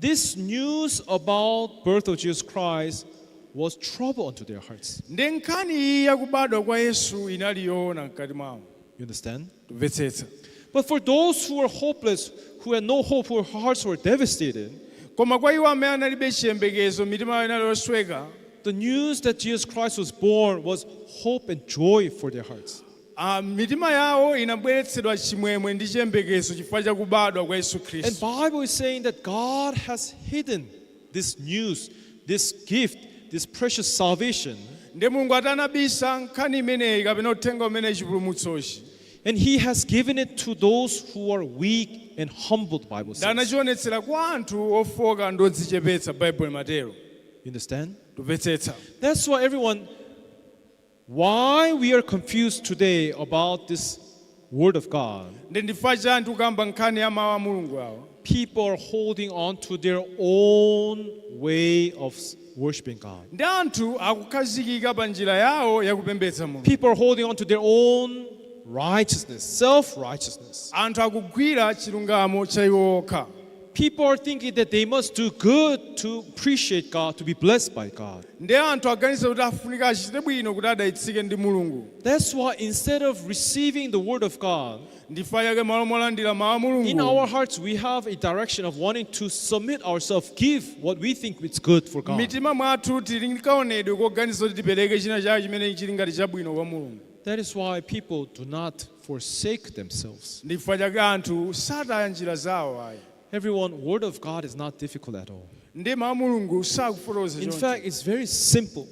this news about birth of Jesus Christ was trouble unto their hearts. Ndi nkhani iyi yakubadwa kwa Yesu inali yoona mkati mwawo. You understand? Tumvetsetsa? But for those who were hopeless, who had no hope, whose hearts were devastated, Koma kwa iwo amene analibe chiyembekezo, mitima yawo inali yosweka, the news that Jesus Christ was born was hope and joy for their hearts. Ah, mitima yawo inabweretsedwa chimwemwe ndi chiyembekezo chifukwa cha kubadwa kwa Yesu And Khristu. Bible is saying that God has hidden this news, this gift, this precious salvation, Ndi Mulungu atanabisa nkhani imeneyi kapena uthenga umene chipulumutsochi, and He has given it to those who are weak and humbled, Bible says. Ndanachionetsera kwa anthu ofoka ndi odzichepetsa, Baibulo imatero. You understand? Tumvetsetsa? That's why everyone, why we are confused today about this word of God. Ndi ndifa chani tikukamba nkhani ya mawu a Mulungu awa? People are holding on to their own way of worshiping God. Ndi anthu akukhazikika pa njira yawo yakupembedza Mulungu. People are holding on to their own righteousness, self righteousness. Anthu akugwira chilungamo cha iwo okha. People are thinking that they must do good to appreciate God, to be blessed by God. Ndiye anthu aganiza kuti afunika achite bwino kuti adalitsike ndi Mulungu. That's why instead of receiving the word of God, Ndifa yake malo molandira mawu a in Mulungu, our hearts we have a direction of wanting to submit ourselves, give what we think is good for God. Mitima mwathu tili ndi kaonedwe koganiza kuti tipereke china chake chimene chili ngati chabwino kwa Mulungu. That is why people do not forsake themselves. Ndifa chake anthu sataya njira zawo ayi. Everyone, word of God is not difficult at all. Ndi mawu a Mulungu sakufotokoza In choncho. fact, it's very simple.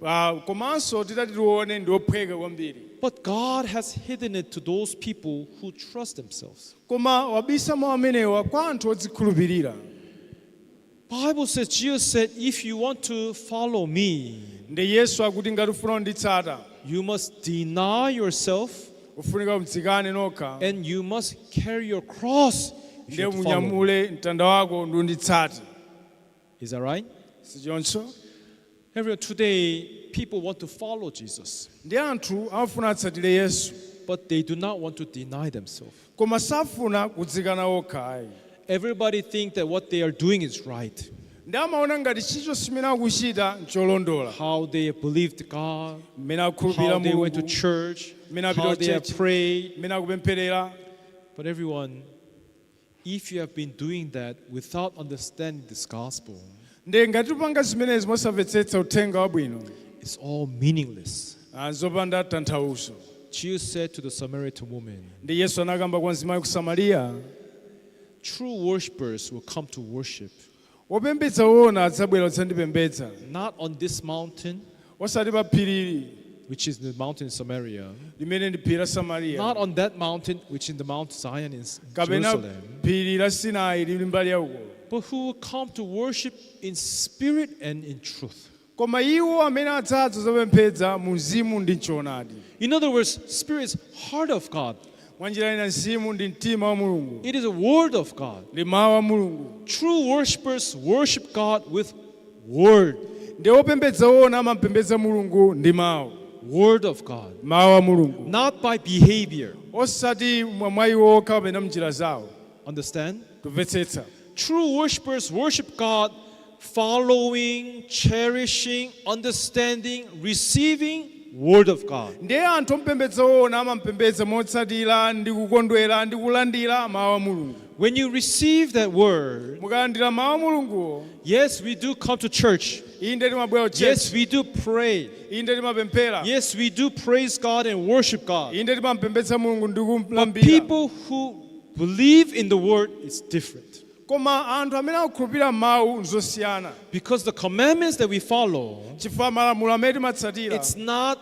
Ah, komanso titati tione ndi ophweka kwambiri. But God has hidden it to those people who trust themselves. Koma wabisa mawu amenewa kwa anthu odzikhulupirira. Bible says, Jesus said, if you want to follow me, Ndi Yesu akuti ngati ufuna kunditsata, you must deny yourself ufunika mudzikane nokha and you must carry your cross if ndiye you want to follow me. munyamule mtanda wako ndi unditsate. Is that right? Sichoncho? Everyone, today, people want to follow Jesus, Ndi anthu amafuna atsatire Yesu, but they do not want to deny themselves. Koma safuna kudzikana okha ayi. Everybody think that what they are doing is right. Ndi amaona ngati chicho chimene akuchita ncholondola. How they have believed God, Mmene akhulupirira how they went to Mulungu, church, mmene apita how ku they have church, prayed. mmene akupempherera. But everyone, if you have been doing that without understanding this gospel, Ndi ngati upanga zimenezi mosamvetsetsa uthenga wabwino, it's all meaningless. Ah, zopanda tanthauzo. Jesus said to the Samaritan woman, Ndi Yesu anakamba kwa mzimayi ku Samariya, true worshipers will come to worship, wopembedza woona adzabwera kudzandipembedza, not on this mountain, osati pa phirili, which is the mountain in Samaria, limene ndi phiri la Samariya, not on that mountain, which is the Mount Zion in kapena Jerusalem, phiri la Sinai lili mbali yauko, but who will come to worship in spirit and in truth. Koma iwo amene adzadza zopembedza mu mzimu ndi mchoonadi. In other words, spirit is heart of God. Mwa njira ina mzimu ndi mtima wa Mulungu. It is a word of God. Ndi mawu a Mulungu. True worshipers worship God with word, Ndi opembedza woona amapembedza Mulungu ndi mawu. Word of God, Mawu a Mulungu, not by behavior. Osati mwa mwa iwo okha kapena mnjira zawo. Understand? Kumvetsetsa? True worshipers worship God following, cherishing, understanding, receiving word of God. Ndiye anthu ompembedza woona amampembedza motsatira ndi kukondwera ndi kulandira mawu a Mulungu. When you receive that word, Mukalandira mawu a Mulunguwo, yes, we do come to church. Inde timabwera ku Yes, church, we do pray. Inde timapemphera, Yes, we do praise God and worship God. Inde timampembedza Mulungu ndi But kumlambira. people who believe in the word is different. Koma anthu amene akukhulupirira mawu nzosiyana. Because the commandments that we follow, Chifukwa malamulo amene timatsatira, it's not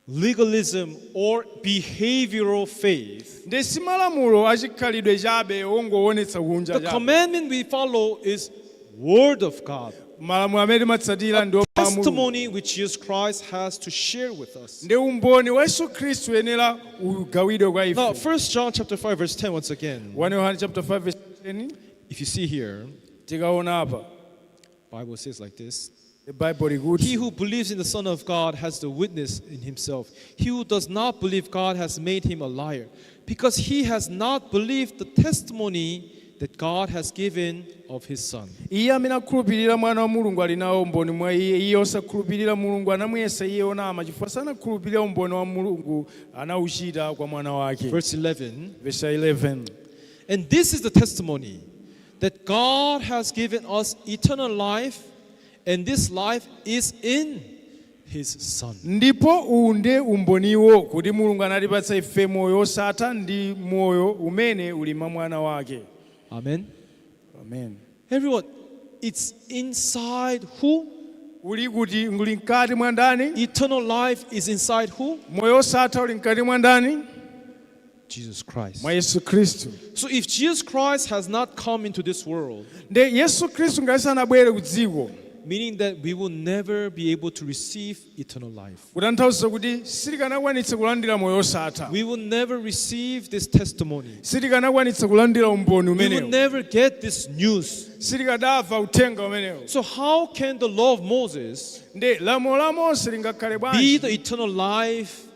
legalism or behavioral faith. Ndi si malamulo achikhalidwe chabe ongoonetsa kunja The chabe. commandment we follow is word of God. Malamulo amene timatsatira ndi a Mulungu. Testimony which Jesus Christ has to share with us. Ndi umboni wa Yesu Khristu yenera ugawidwe kwa Now, ife. 1 John chapter 5 verse 10 once again. 1 Yohane chapter 5 verse 10. If you see here, Tikaona apa, Bible says like this. The Bible He ikuti, who believes in the Son of God has the witness in himself. He who does not believe God has made him a liar, because he has not believed the testimony that God has given of his Son. Iye amene akhulupirira mwana wa Mulungu ali nawo umboni mwa iye. Iye osakhulupirira Mulungu anamuyesa iye onama chifukwa sanakhulupirira umboni wa Mulungu anawuchita kwa mwana wake. Verse 11. Verse 11. And this is the testimony that God has given us eternal life, and this life is in his Son. Ndipo uwu ndiye umboniwo kuti Mulungu anatipatsa ife moyo osatha ndi moyo umene uli mwa mwana wake. Amen. Amen. Everyone, it's inside who? Uli kuti uli mkati mwa ndani? Eternal life is inside who? Moyo osatha uli mkati mwa ndani? Jesus Christ. Mwa Yesu Khristu. So if Jesus Christ has not come into this world, Ndi Yesu Khristu ngati sanabwere ku dziko, meaning that we will never be able to receive eternal life. Kutanthauza kuti sitikanakwanitsa kulandira moyo osatha. We will never receive this testimony. Sitikanakwanitsa kulandira umboni We will umenewu. Never get this news. Sitikadamva uthenga umenewu. So how can the law of Moses Ndi lamulo la Mose lingakhale be bwanji the eternal life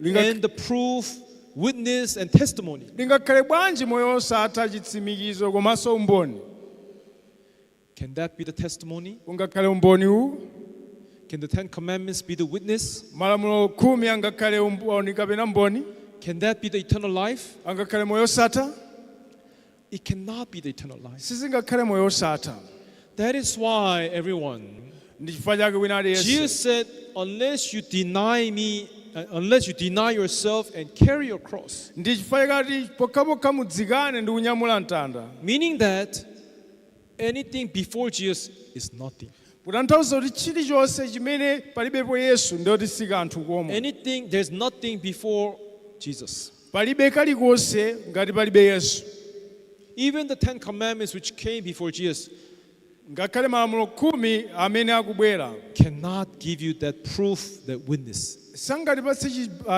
Linga- and the proof witness, and testimony? Lingakhale bwanji moyo osatha, chitsimikizo komanso umboni? Can that be the testimony? Ungakhale umboni uwu? Can the Ten Commandments be the witness? Malamulo 10 angakhale umboni kapena mboni? Can that be the eternal life? Angakhale moyo osatha? It cannot be the eternal life. Sizingakhale moyo osatha. That is why, everyone, Ndi chifukwa chake wina aliyense, Jesus said, unless you deny me, unless you deny yourself and carry your cross. Ndi chifukwa chake pokhapokha mudzikane ndi kunyamula mtanda. Meaning that anything before Jesus is nothing. Kutanthauza kuti chilichonse chimene palibepo Yesu ndiyoti si kanthu komwe. Anything, there's nothing before Jesus. Palibe kalikonse ngati palibe Yesu. Even the Ten Commandments which came before Jesus Ngakhale malamulo 10 amene akubwera cannot give you that proof, that witness. Sangatipatse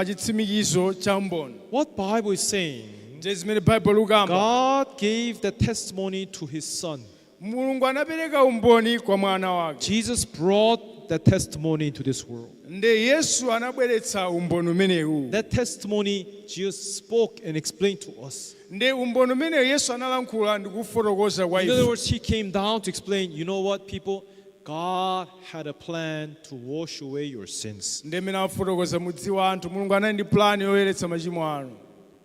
chitsimikizo cha mboni. What Bible is saying, Ndiye zimene Baibulo likamba, God gave that testimony to his son. Mulungu anapereka umboni kwa mwana wake. Jesus brought that testimony into this world. Nde Yesu anabweretsa umboni umenewu. That testimony Jesus spoke and explained to us. Nde umboni umenewu Yesu analankhula ndi kufotokoza kwa In other ife. words, he came down to explain, you know what, people? God had a plan to wash away your sins. Ndi mmene afotokoza, mudziwa anthu, Mulungu anali ndi plani yoyeretsa machimo anu.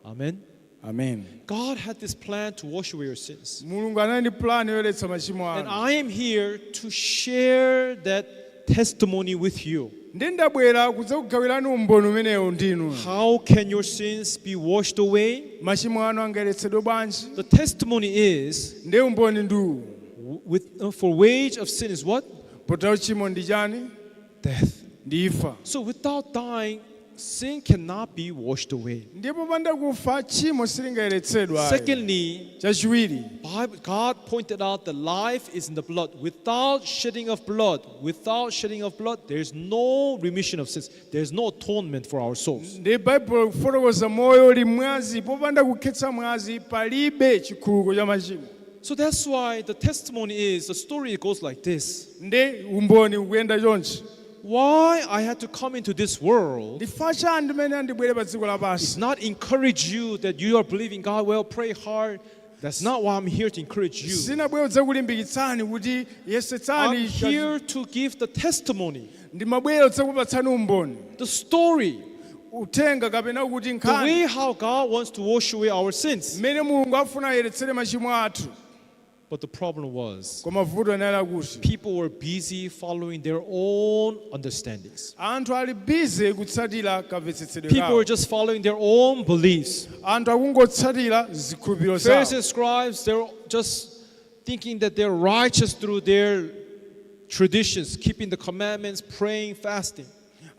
Amen. Amen. God had this plan to wash away your sins. Mulungu anali ndi plani yoyeretsa machimo And anu. I am here to share that testimony with you. Ndi ndabwera kudzakugawirani umboni umenewu ndinu. How can your sins be washed away? Machimo anu angayeretsedwe bwanji? The testimony is Ndi umboni ndiwu, with for wage of sin is what? Mphotho ya uchimo ndi chani? Death. Ndi imfa. So without dying, sin cannot be washed away. Ndipo popanda kufa tchimo silingayeretsedwe ayi. Secondly, Chachiwiri, Bible, God pointed out that life is in the blood. Without shedding of blood, without shedding of blood, there is no remission of sins. There is no atonement for our souls. Ndi Baibulo kufotokoza moyo uli mwazi, popanda kukhetsa mwazi palibe chikhululuko cha machimo. So that's why the testimony is, the story goes like this. Ndi umboni ukuyenda chonchi. Why I had to come into this world Ndifa chani ndimene andibwere pa dziko is lapansi? not encourage you that you are believing God well, pray hard. That's not why I'm here to encourage you. Sinabwere kudzakulimbikitsani kuti I'm yesetsani. here to give the testimony, Ndimabwera kudzakupatsani umboni, the story, uthenga kapena kuti the nkhani, way how God wants to wash away our sins. mmene Mulungu afuna ayeretsere machimo athu. But the problem was, Koma vuto anali akuti people were busy following their own understandings. Anthu ali busy kutsatira kamvetsetsedwe People kawo. were just following their own beliefs. Anthu akungotsatira zikhulupiriro Pharisees zawo. and scribes, they're just thinking that they're righteous through their traditions, keeping the commandments, praying, fasting.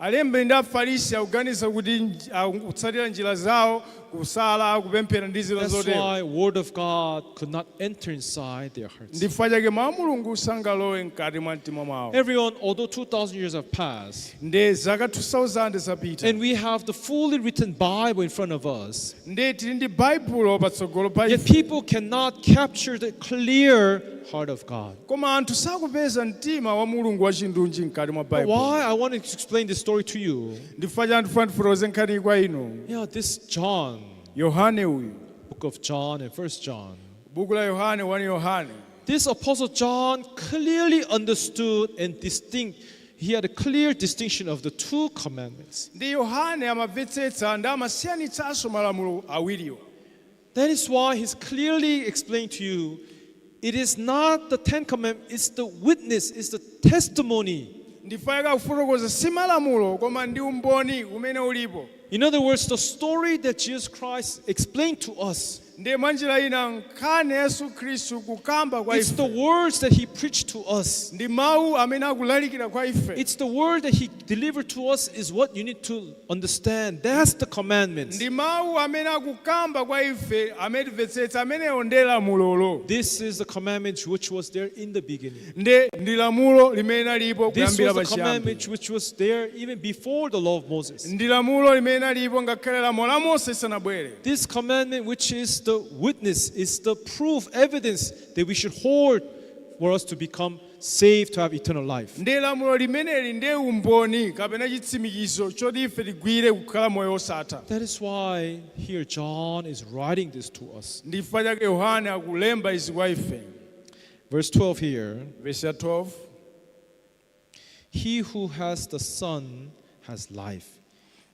Alembi ndi Afarisi akuganiza kuti akutsatira njira zawo, kusala, kupemphera ndi zina That's zotero. why word of God could not enter inside their hearts. Ndifukwa chake mawu a Mulungu sangalowe mkati mwa mtima mwawo. Everyone, although 2,000 years have passed, Ndi zaka 2000 zapita, and we have the fully written Bible in front of us, ndi tili ndi Baibulo patsogolo pa yet ife, people cannot capture the clear heart of God. Koma anthu sakupeza mtima wa Mulungu wachindunji mkati mwa But Baibulo. why I want to explain this story to you? Ndifukwa chani ndifuna ndifotokoze nkhani kwa inu? Yeah, this John, Yohane uyu, book of John and First John. Buku la Yohane, 1 Yohane, This Apostle John clearly understood and distinct. He had a clear distinction of the two commandments. Ndi Yohane amamvetsetsa ndi amasiyanitsanso malamulo awiriwa. That is why he's clearly explained to you it is not the Ten Commandments, it's the witness, it's the testimony. Ndifukwa kufotokoza si malamulo koma ndi umboni umene ulipo. In other words, the story that Jesus Christ explained to us, Ndi mwanjira ina nkhani ya Yesu Khristu kukamba kwa it's ife, the words that he preached to us. Ndi mawu amene akulalikira kwa ife. It's the word that he delivered to us is what you need to understand. That's the commandments. Ndi mawu amene akukamba kwa ife amene timvetsetsa, amenewo ndi lamulolo. This is the commandment which was there in the beginning. Ndi ndi lamulo limene alipo This kuyambira was the pachiyambi. commandment which was there even before the law of Moses. Ndi lamulo limene alipo ngakhale lamulo la Mose lisanabwere. This commandment, which is the witness, is the proof, evidence that we should hold for us to become saved to have eternal life. Ndiye lamulo limeneli ndiye umboni kapena chitsimikizo choti ife tigwire kukhala moyo wosatha. That is why here John is writing this to us. Ndi chifukwa chake Yohane akulemba izi kwa ife. Verse 12 here. Verse ya 12. He who has the Son has life.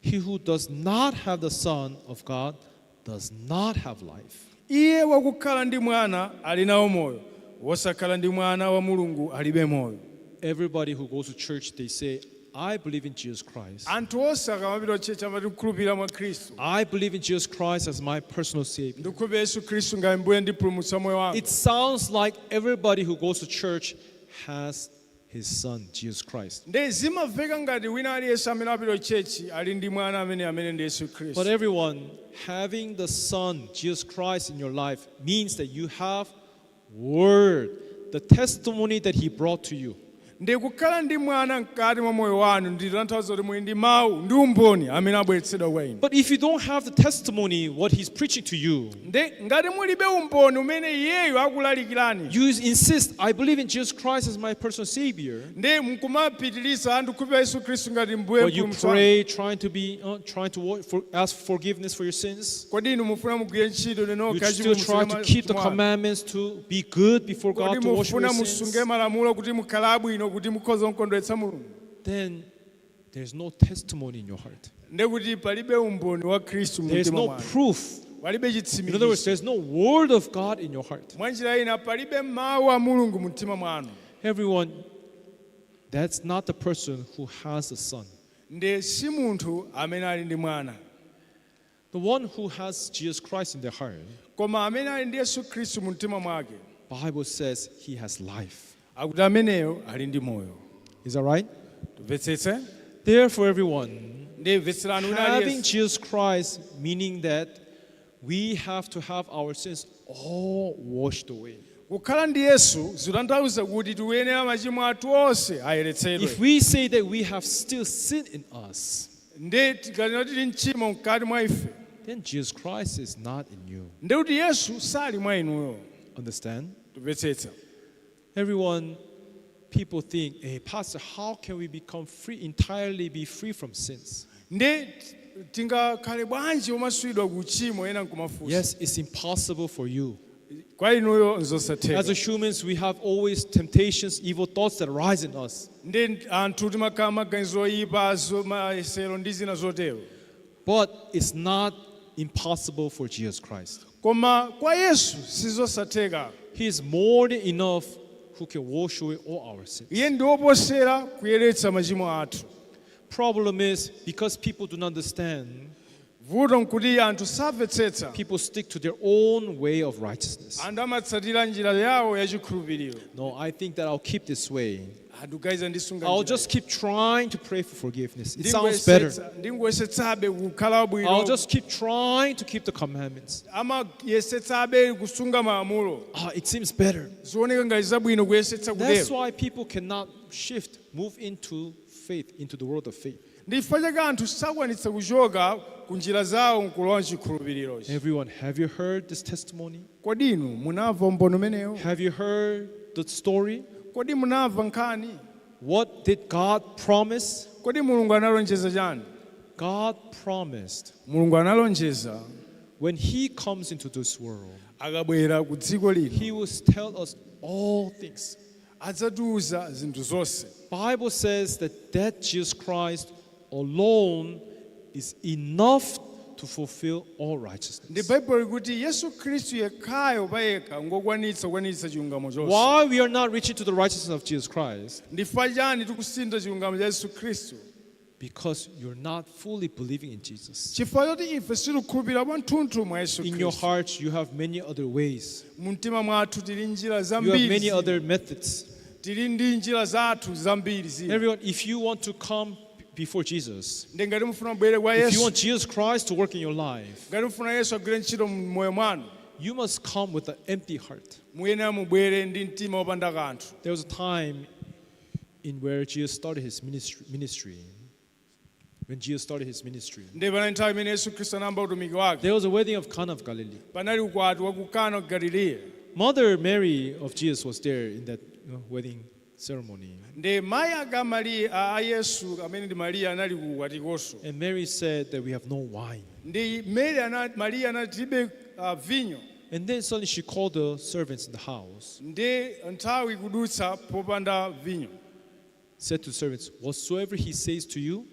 He who does not have the Son of God does not have life. Iye wakukhala ndi mwana ali nawo moyo, wosakhala ndi mwana wa Mulungu alibe moyo. Everybody who goes to church, they say, "I believe in Jesus Christ. Anthu onse akamapita kuchechi amati kukhulupirira mwa Khristu. I believe in Jesus Christ as my personal Savior." Ndikukhulupirira Yesu Khristu ngati mbuye ndi mpulumutsi wa moyo wanga. It sounds like everybody who goes to church has his Son, Jesus Christ. Ndi zimamveka ngati wina aliyense amene apita kuchechi ali ndi mwana amene ndi Yesu But Khristu. everyone, having the Son, Jesus Christ, in your life means that you have word, the testimony that he brought to you. Ndi kukhala ndi mwana mkati mwa moyo wanu ndi tanthauzo kuti muli ndi mawu ndi umboni amene abweretsedwa kwa inu. But if you don't have the testimony, what he's preaching to you, Ndi ngati mulibe umboni umene iyeyo akulalikirani, you insist, "I believe in Jesus Christ as my personal Savior." ndi mkumapitiriza anthu kukhulupirira Yesu Khristu ngati mbuye But you mpulumutsi wanu. pray, trying to be, trying to ask forgiveness for your sins. Kodi inu mufuna mugwire ntchito You nokha still try to keep the commandments to be good before Kodi God, to wash mufuna your musunge sins. malamulo kuti mukhale abwino kuti mukhoza kukondweretsa Mulungu? Then there's no testimony in your heart. Ndi kuti palibe umboni wa Khristu mu There's mtima no mwanu. proof. Palibe In other words, chitsimikizo. there's no word of God in your heart. Mwa njira ina palibe mawu a Mulungu mu mtima mwanu. Everyone, that's not the person who has a son. Ndi si munthu amene ali ndi mwana. The one who has Jesus Christ in their heart, Koma amene ali ndi Yesu Khristu mu mtima mwake, Bible says he has life. akuti ameneyo ali ndi moyo. Is that right? Tumvetsetse? Therefore, everyone, Ndi mvetserani wina having aliyense. Jesus Christ, meaning that we have to have our sins all washed away. Kukhala ndi Yesu zikutanthauza kuti tikuyenera machimo athu onse ayeretsedwe. If we say that we have still sin in us, Ndi tikanena tili mchimo mkati mwa ife, then Jesus Christ is not in you. ndi kuti Yesu sali mwa inuyo. Understand? Tumvetsetsa? Everyone, people think, "Hey, Pastor, how can we become free, entirely be free from sins?" Ndi tingakhale bwanji omasulidwa ku uchimo ena nkumafunsa? Yes, it's impossible for you. Kwa inuyo As nzosatheka. a humans, we have always temptations, evil thoughts that arise in us. Ndi anthu timakhala maganizo oyipa mayesero ndi zina zotero. But it's not impossible for Jesus Christ. Koma kwa Yesu sizosatheka. He is more than enough who can wash away all our sins. Iye ndi woposera kuyeretsa machimo athu. Problem is, because people do not understand, Vuto nkuti anthu samvetsetsa. People stick to their own way of righteousness. Anthu amatsatira njira yawo yachikhulupiriro. "No, I think that I'll keep this way. Anthu ndisunga I'll njira just keep trying to pray for forgiveness. It sounds better. Ndingoyesetsabe kukhala I'll bwino. just keep trying to keep the commandments. Amayesetsabe kusunga malamulo. Ah, it seems better." Zioneka ngati zabwino kuyesetsa That's kutero. why people cannot shift, move into faith, into the world of faith. Ndi chifukwa chake anthu sakwanitsa kuchoka ku njira zawo nkulowa mchikhulupirirochi. Everyone, have you heard this testimony? Kodi inu munamva umboni umenewo? Have you heard the story? Kodi munamva nkhani? What did God promise? Kodi Mulungu analonjeza chani? God promised Mulungu analonjeza when He comes into this world, akabwera ku dziko lino He will tell us all things. Adzatiuza zinthu zonse. Bible says that Jesus Christ alone is enough to fulfill all Ndi righteousness. Baibulo likuti Yesu Khristu yekhayo payekha ngokwanitsa kukwanitsa chilungamo chonse. Why we are not reaching to the righteousness of Jesus Christ? Ndifa chani tikusintha chilungamo cha Yesu Khristu? Because you're not fully believing in Jesus. Chifukwa choti ife sitikukhulupirira kwathunthu mwa Yesu In your Khristu. heart, you have many other ways. Mu mtima mwathu tili njira You have zambiri many zina. other methods. Tili ndi njira zathu zambiri zina. Everyone, if you want to come before Jesus, Ndi ngati mufuna mubwere kwa if you Yesu, want Jesus Christ to work in your life, ngati mufuna Yesu agwire ntchito mmoyo mwanu, you must come with an empty heart. Muyenera mubwere ndi mtima wopanda kanthu. There was a time in where Jesus started his ministry. When Jesus started his ministry, Ndi panali nthawi imene Yesu Khristu anayamba utumiki wake, there was a wedding of Cana of Galilee. Panali ukwati wa ku Kana ku Galileya. Mother Mary of Jesus was there in that wedding ceremony. Ndi mayi ake a Mariya a Yesu amene ndi Mariya anali ku ukwatikonso. And Mary said that we have no wine. Ndi Mary Mariya anati tilibe vinyo. And then suddenly she called the servants in the house, Ndi nthawi kudutsa popanda vinyo. Said to the servants, "Whatsoever he says to you,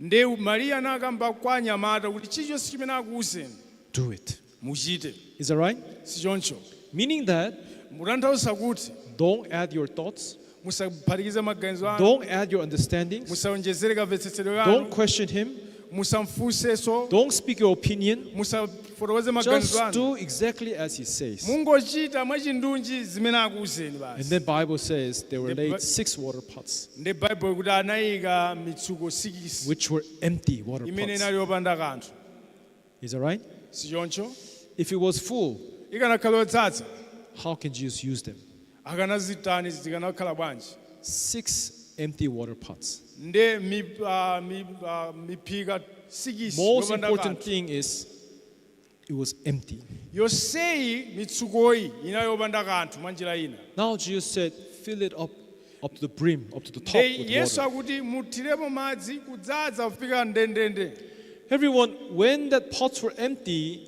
Ndi Mariya anakamba kwa anyamata kuti chilichonse chimene akuwuzeni, do it." muchite. Is that right? Sichoncho? Meaning that Mutanthauza kuti don't add your thoughts, musaphatikize maganizo anu, don't add your understandings, musawonjezere kamvetsetsedwe don't kanu, question him, musamfunsenso, don't speak your opinion. Musafotokoze maganizo Just anu. do exactly as he says. Mungochita mwachindunji zimene akuwuzeni And basi. then Bible says there were The laid 6 water pots, Ndi Baibulo kuti anayika mitsuko 6 which were empty water imene pots. inali yopanda kanthu. Is that right? Sichoncho? If it was full, Ikanakhala yodzaza, how can Jesus use them? Akanazitani zikanakhala bwanji? 6 empty water pots. Ndi miphika 6 Most yopanda important kanthu. Thing is it was empty. Yonseyi mitsukoyi inali yopanda kanthu mwa njira ina. Now Jesus said, "Fill it up, up to the brim, up to the top Ndi with Yesu water." akuti muthiremo madzi kudzaza kufika ndendende. Everyone, when that pots were empty,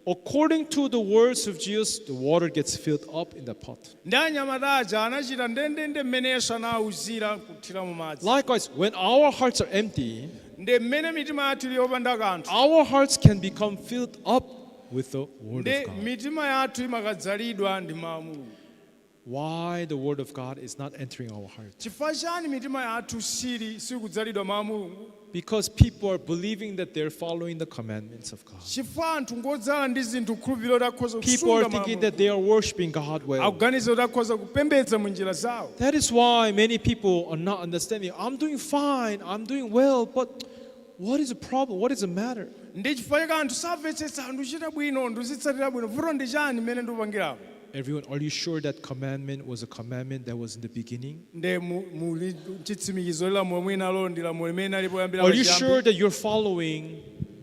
according to the words of Jesus, the water gets filled up in the pot. Ndi anyamata aja anachita ndendende mmene Yesu anawuzira kuthiramo madzi. Likewise, when our hearts are empty, Ndi mmene mitima yathu ili yopanda kanthu, our hearts can become filled up with the Word ndi of God. mitima yathu imakadzalidwa ndi mawu a Mulungu. Why the Word of God is not entering our heart? Chifukwa chani mitima yathu sili sikudzalidwa mawu a Mulungu? Because people are believing that they're following the commandments of God. Chifukwa anthu ngodzala ndi zinthu khulupirira kuti akhoza People are kusunga mawu a thinking Mulungu. that they are worshiping God well. Akuganiza kuti akhoza kupembedza mu njira zawo. That is why many people are not understanding. I'm doing fine, I'm doing well, but what is the problem? What is the matter? Ndi chifukwa chake anthu samvetsetsa ndikuchita bwino ndizitsatira bwino vuto ndi chani mmene ndikupangirapo? Everyone, are you sure that commandment was a commandment that was in the beginning? Ndi muli chitsimikizo lamulo mwinalo ndi lamulo limene alipo yambira Are you pachiyambi? sure that you're following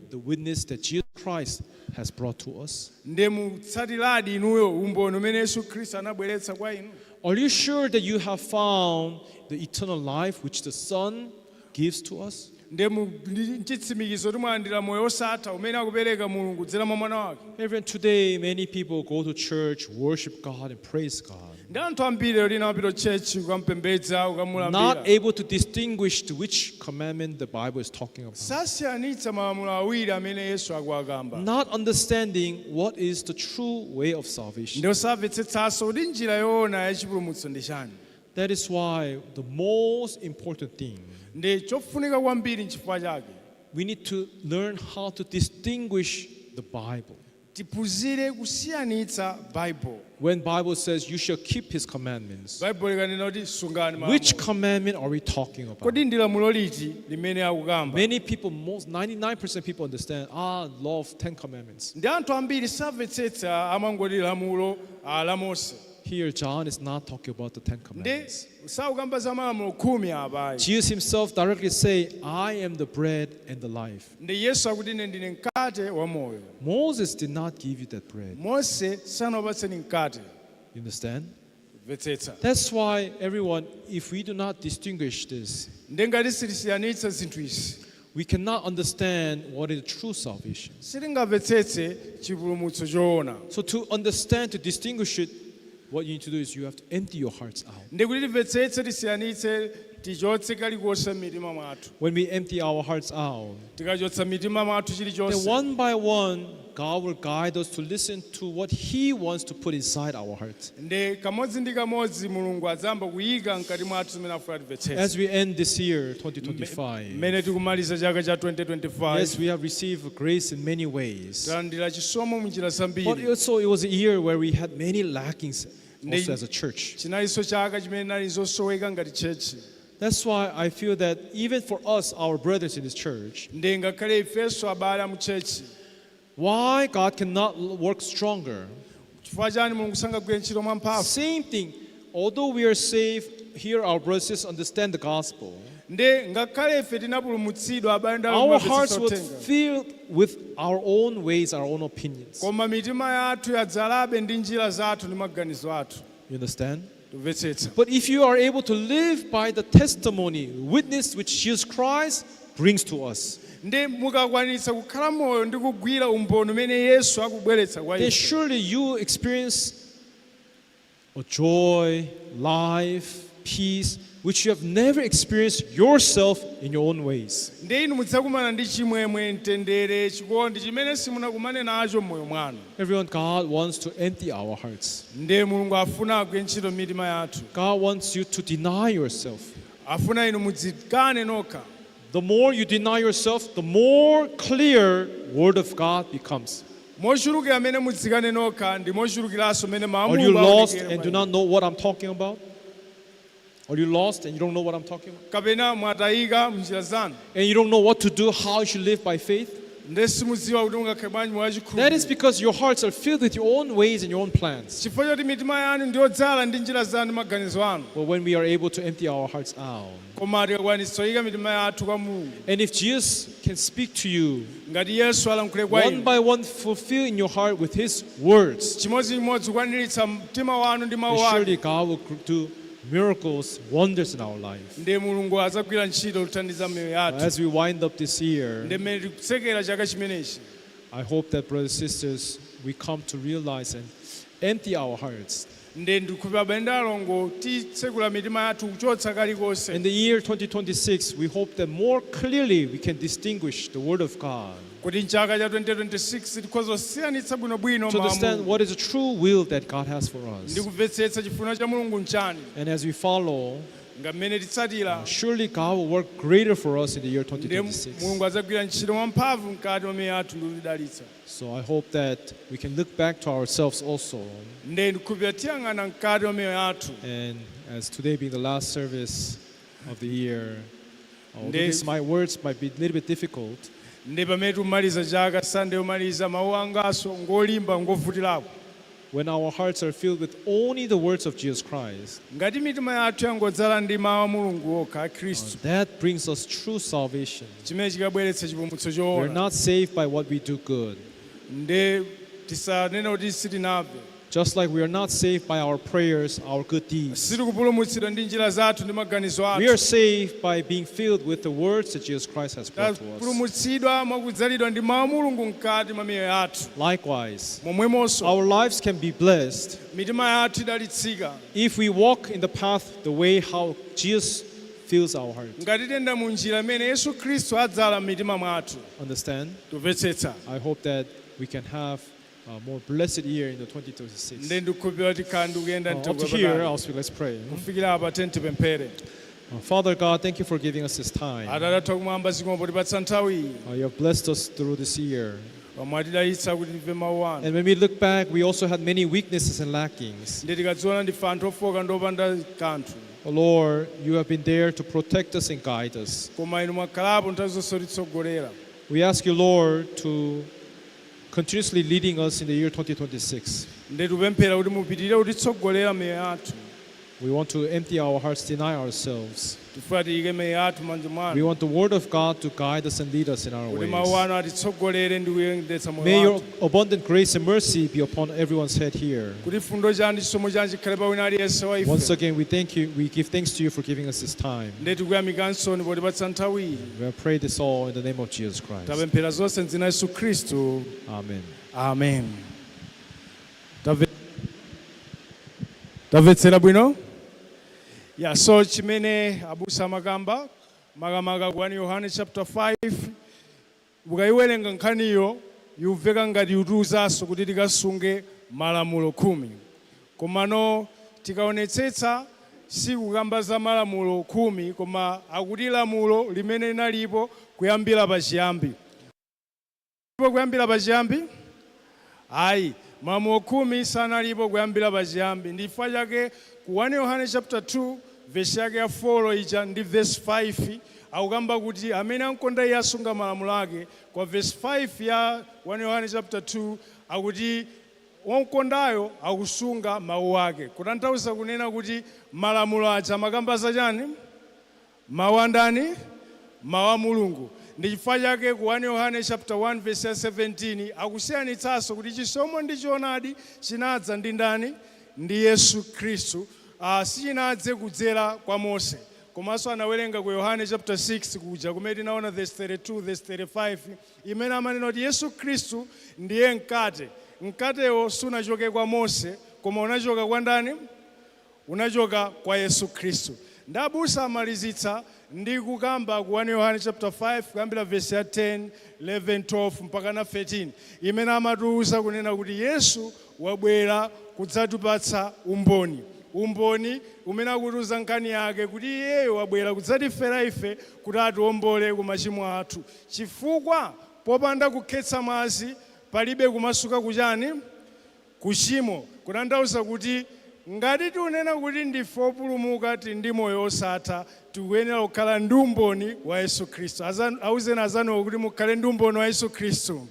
the witness that Jesus Christ has brought to us? Ndi mutsatiradi inuyo umboni umene Yesu Khristu anabweretsa kwa inu? Are you sure that you have found the eternal life which the Son gives to us? Ndi ndi chitsimikizo kuti mwalandira moyo osatha umene akupereka Mulungu kudzera mwa mwana wake? Everyone, today many people go to church, worship God, and praise God. Ndi anthu ambiri lero lino amapita church kukampembedza, Not kukamulambira, able to distinguish to which commandment the Bible is talking about. Sasiyanitsa malamulo awiri amene Yesu akuwakamba. Not understanding what is the true way of salvation. Ndi osamvetsetsanso kuti njira yoona yachipulumutso ndi chani. That is why the most important thing, Ndi chofunika kwambiri nchifukwa chake we need to learn how to distinguish the Bible. Tiphunzire kusiyanitsa Bible. When Bible says you shall keep his commandments, Bible ikanena kuti sungani which malamulo, commandment are we talking about? Kodi ndi lamulo liti limene akukamba? Many people, most 99% people understand, law of 10 commandments. Ndi anthu ambiri samvetsetsa amangoti lamulo la Mose. Here, John is not talking about the 10 Ndi commandments. sakukamba za malamulo khumi apayi. Jesus himself directly say, "I am the bread and the life." Ndi Yesu akuti ine ndine mkate wa moyo. Moses did not give you that bread. Mose sanakupatseni mkate. You understand? Mvetsetsa? That's why everyone, if we do not distinguish this, Ndi ngati sitisiyanitsa zinthu izi, we cannot understand what is true salvation. Sitingamvetsetse chipulumutso choona. So to understand, to distinguish it, what you need to do is you have to empty your hearts out. Ndi kuti timvetsetse tisiyanitse tichotse kalikonse m'mitima mwathu. When we empty our hearts out, Tikachotsa mitima mwathu then chilichonse, one by one, God will guide us to listen to what He wants to put inside our hearts. Ndi kamodzi ndi kamodzi Mulungu adzamba kuyika mkati mwathu zimene afuna timvetsetse. As we end this year, 2025, Mmene tikumaliza chaka cha 2025, yes, we have received grace in many ways. Talandira chisomo munjira But zambiri. also, it was a year where we had many lackings also as a church. Chinalinso chaka chimene nali zosoweka ngati church. That's why I feel that even for us, our brothers in this church, Ndi ngakhale ifenso abale mu church, why God cannot work stronger? Chifukwa chani Mulungu sangagwire ntchito mwamphamvu? Same thing. Although we are saved, here our brothers and sisters understand the gospel. Nde ngakhale ife tinapulumutsidwa, abale ndi our hearts alongo, were filled with our own ways, our own opinions. Koma mitima yathu yadzalabe ndi njira zathu ndi maganizo athu. You understand? Tumvetsetsa? But if you are able to live by the testimony, witness which Jesus Christ brings to us, Ndi mukakwanitsa kukhala moyo ndi kugwira umboni umene Yesu akubweretsa kwa then ife, surely you experience a joy, life, peace, which you have never experienced yourself in your own ways. Ndi inu mudzakumana ndi chimwemwe, mtendere, chikondi chimene simunakumane nacho m'moyo mwanu. Everyone, God wants to empty our hearts. Ndiye Mulungu afuna agwire ntchito mitima yathu. God wants you to deny yourself. Afuna inu mudzikane nokha. The more you deny yourself, the more clear Word of God becomes. Mochulukira amene mudzikane nokha ndi mochulukiranso mmene mawu a Are you Mulungu lost aonekere and mwa do inu. not know what I'm talking about? Are you lost and you don't know what I'm talking about? Kapena mwatayika mnjira zanu And you don't know what to do, how you should live by faith? Nde simudziwa kuti mungakhale bwanji moyo That is wachikhulupiriro. because your hearts are filled with your own ways and your own plans. Chifukwa choti mitima yanu ndiyodzala ndi njira zanu ndi maganizo anu. But when we are able to empty our hearts out, Koma tikakwanitsa kuyika mitima yathu kwa Mulungu, and if Jesus can speak to you ngati Yesu alankhule kwa one inu by one, fulfill in your heart with His words, chimodzimodzi, kukwaniritsa mtima wanu ndi mawu then ake, surely God will do miracles, wonders in our life. Ndi Mulungu adzagwira ntchito kuthandiza miyoyo yathu. As we wind up this year, Ndi mmene tikutsekera chaka chimenechi, I hope that, brothers and sisters, we come to realize and empty our hearts. Ndi ndikukhulupirira, abale ndi alongo, titsekula mitima yathu kuchotsa kalikonse. In the year 2026, we hope that more clearly we can distinguish the Word of God, Kuti mchaka cha 2026 tikhoza kusiyanitsa bwinobwino to mawu a understand Mulungu what is the true will that God has for ndi us. kumvetsetsa chifuniro cha Mulungu nchani. And as we follow, Nga mmene titsatira, surely God will work greater for us in the year ndi 2026. Mulungu adzagwira ntchito mwamphamvu mkati mwa miyoyo yathu ndi kutidalitsa. So I hope that we can look back to ourselves also. Ndi ndikukhulupirira tiyang'ana mkati mwa miyoyo yathu. And as today being the last service of the year, although my words might be a little bit difficult, Ndi pamene tikumaliza chaka, Sande yomaliza, mawu angaso ngolimba, ngovutirako, when our hearts are filled with only the words of Jesus Christ, ngati mitima yathu yangodzala ndi mawu a Mulungu okha a Khristu, that brings us true salvation. Chimene chikabweretsa chipulumutso We are choona. not saved by what we do good. Ndi tisanene kuti sitinamve. Just like we are not saved by our prayers, our good deeds. Sitikupulumutsidwa ndi njira zathu ndi maganizo We athu. are saved by being filled with the words that Jesus Christ has brought to us. Tapulumutsidwa mwakudzalidwa ndi mawu a Mulungu mkati mwa miyoyo yathu. Likewise, Momwemonso, our lives can be blessed mitima yathu idalitsika if we walk in the path the way how Jesus fills our heart. Ngati tiyenda mu njira imene Yesu Khristu adzala m'mitima mwathu. Understand? Tumvetsetsa? I hope that we can have a more blessed year in the 2026. Ndi ndikukhulupirira tikhala ndi kuyenda Up to here, I'll speak. Let's pray. Kufikira apa, tiyeni tipemphere. Father God, thank you for giving us this time. Atate athu akumwamba, zikomo potipatsa nthawi iyi. You have blessed us through this year. Mwatidalitsa kuti timve mawu anu. And when we look back, we also had many weaknesses and lackings. Ndi tikadziona ndife anthu ofoka ndi opanda kanthu. Oh Lord, you have been there to protect us and guide us. Koma inu mwakhalapo nthawi zonse kutitsogolera. We ask you, Lord, to continuously leading us in the year 2026. Ndi tikupemphera kuti mupitirire kutitsogolera miyoyo yathu. We want to empty our hearts, deny ourselves. Tifuna tiyike miyoyo yathu m'manja We mwanu, want the Word of God to guide us and lead us in our kuti mawu ways. anu atitsogolere ndi kuyendetsa moyo May your wathu. abundant grace and mercy be upon everyone's head here. Kuti chifundo chanu ndi chisomo chanu chikhale pa wina aliyense wa Once ife. again, we thank you. We give thanks to you for giving us this time. Ndi tikuyamikansoni potipatsa nthawi iyi. We have prayed this all in the name of Jesus Christ. Tapemphera zonse m'dzina la Yesu Khristu. Amen. Amen. Tamvetsera bwino ya? So chimene abusa amakamba makamaka ku 1 Yohane chapter 5, ukayiwerenga nkhaniyo yumveka ngati yutiuzanso kuti tikasunge malamulo 10, komano tikaonetsetsa sikukamba za malamulo 10, koma akuti lamulo limene linalipo kuyambira pachiyambi. Kuyambira pachiyambi? Ayi, malamulo 10 sanalipo kuyambira pachiyambi. Ndi chifukwa chake ku 1 Yohane chapter 2 verse yake ya 4 ija ndi verse 5 akukamba kuti amene ankonda iye asunga malamulo ake. Kwa verse 5 ya 1 Yohane chapter 2 akuti wamkondayo akusunga mawu ake, kutanthauza kunena kuti malamulo aja amakamba zachani? Mawu a ndani? Mawu a Mulungu. Ndi chifukwa chake ku 1 Yohane chapter 1 verse ya 17 akusiyanitsanso kuti chisomo ndi choonadi chinadza ndi ndani? Ndi Yesu Khristu. Sichinadze kudzera kwa Mose. Komanso anawerenga ku Yohane chapter 6 kuja kumene tinaona verse 32, verse 35, imene amanena kuti Yesu Khristu ndiye mkate. Mkatewo sunachoke kwa Mose, koma unachoka kwa ndani? Unachoka kwa Yesu Khristu. Ndabusa amalizitsa ndi kukamba ku 1 Yohane chapter 5 kuyambira verse ya 10, 11, 12 mpaka na 13, imene amatiwuza kunena kuti Yesu wabwera kudzatipatsa umboni, umboni umene akutiuza nkhani yake kuti iyeyo wabwera kudzatifera ife kuti atiwombole ku machimo athu, chifukwa popanda kukhetsa mwazi palibe kumasuka kuchani? Kuchimo. Kutanthauza kuti ngati tikunena kuti ndife opulumuka, tili ndi moyo osatha, tikuyenera kukhala ndi umboni wa Yesu Khristu. Awuzeni azanuwo kuti mukhale ndi umboni wa Yesu Khristu.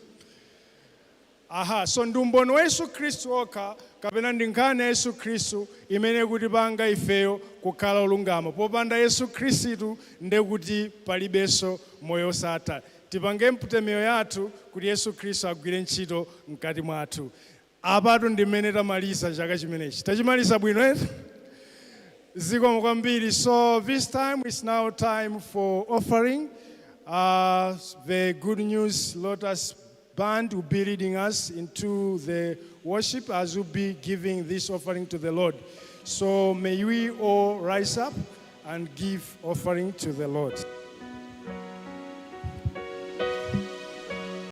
Aha, so ndi umboni wa Yesu Khristu okha, kapena ndi nkhani ya Yesu Khristu imene kutipanga ifeyo kukhala olungama. Popanda Yesu Khristu ndekuti palibenso moyo osatha. Tipange miyoyo yathu kuti Yesu Khristu agwire ntchito mkati mwathu. Apatu ndi mmene tamaliza chaka chimenechi. Tachimaliza bwino eti? Zikomo kwambiri. So this time is now time for offering. The Good News Lotus Band will be leading us into the worship as we'll be giving this offering to the Lord. So may we all rise up and give offering to the Lord.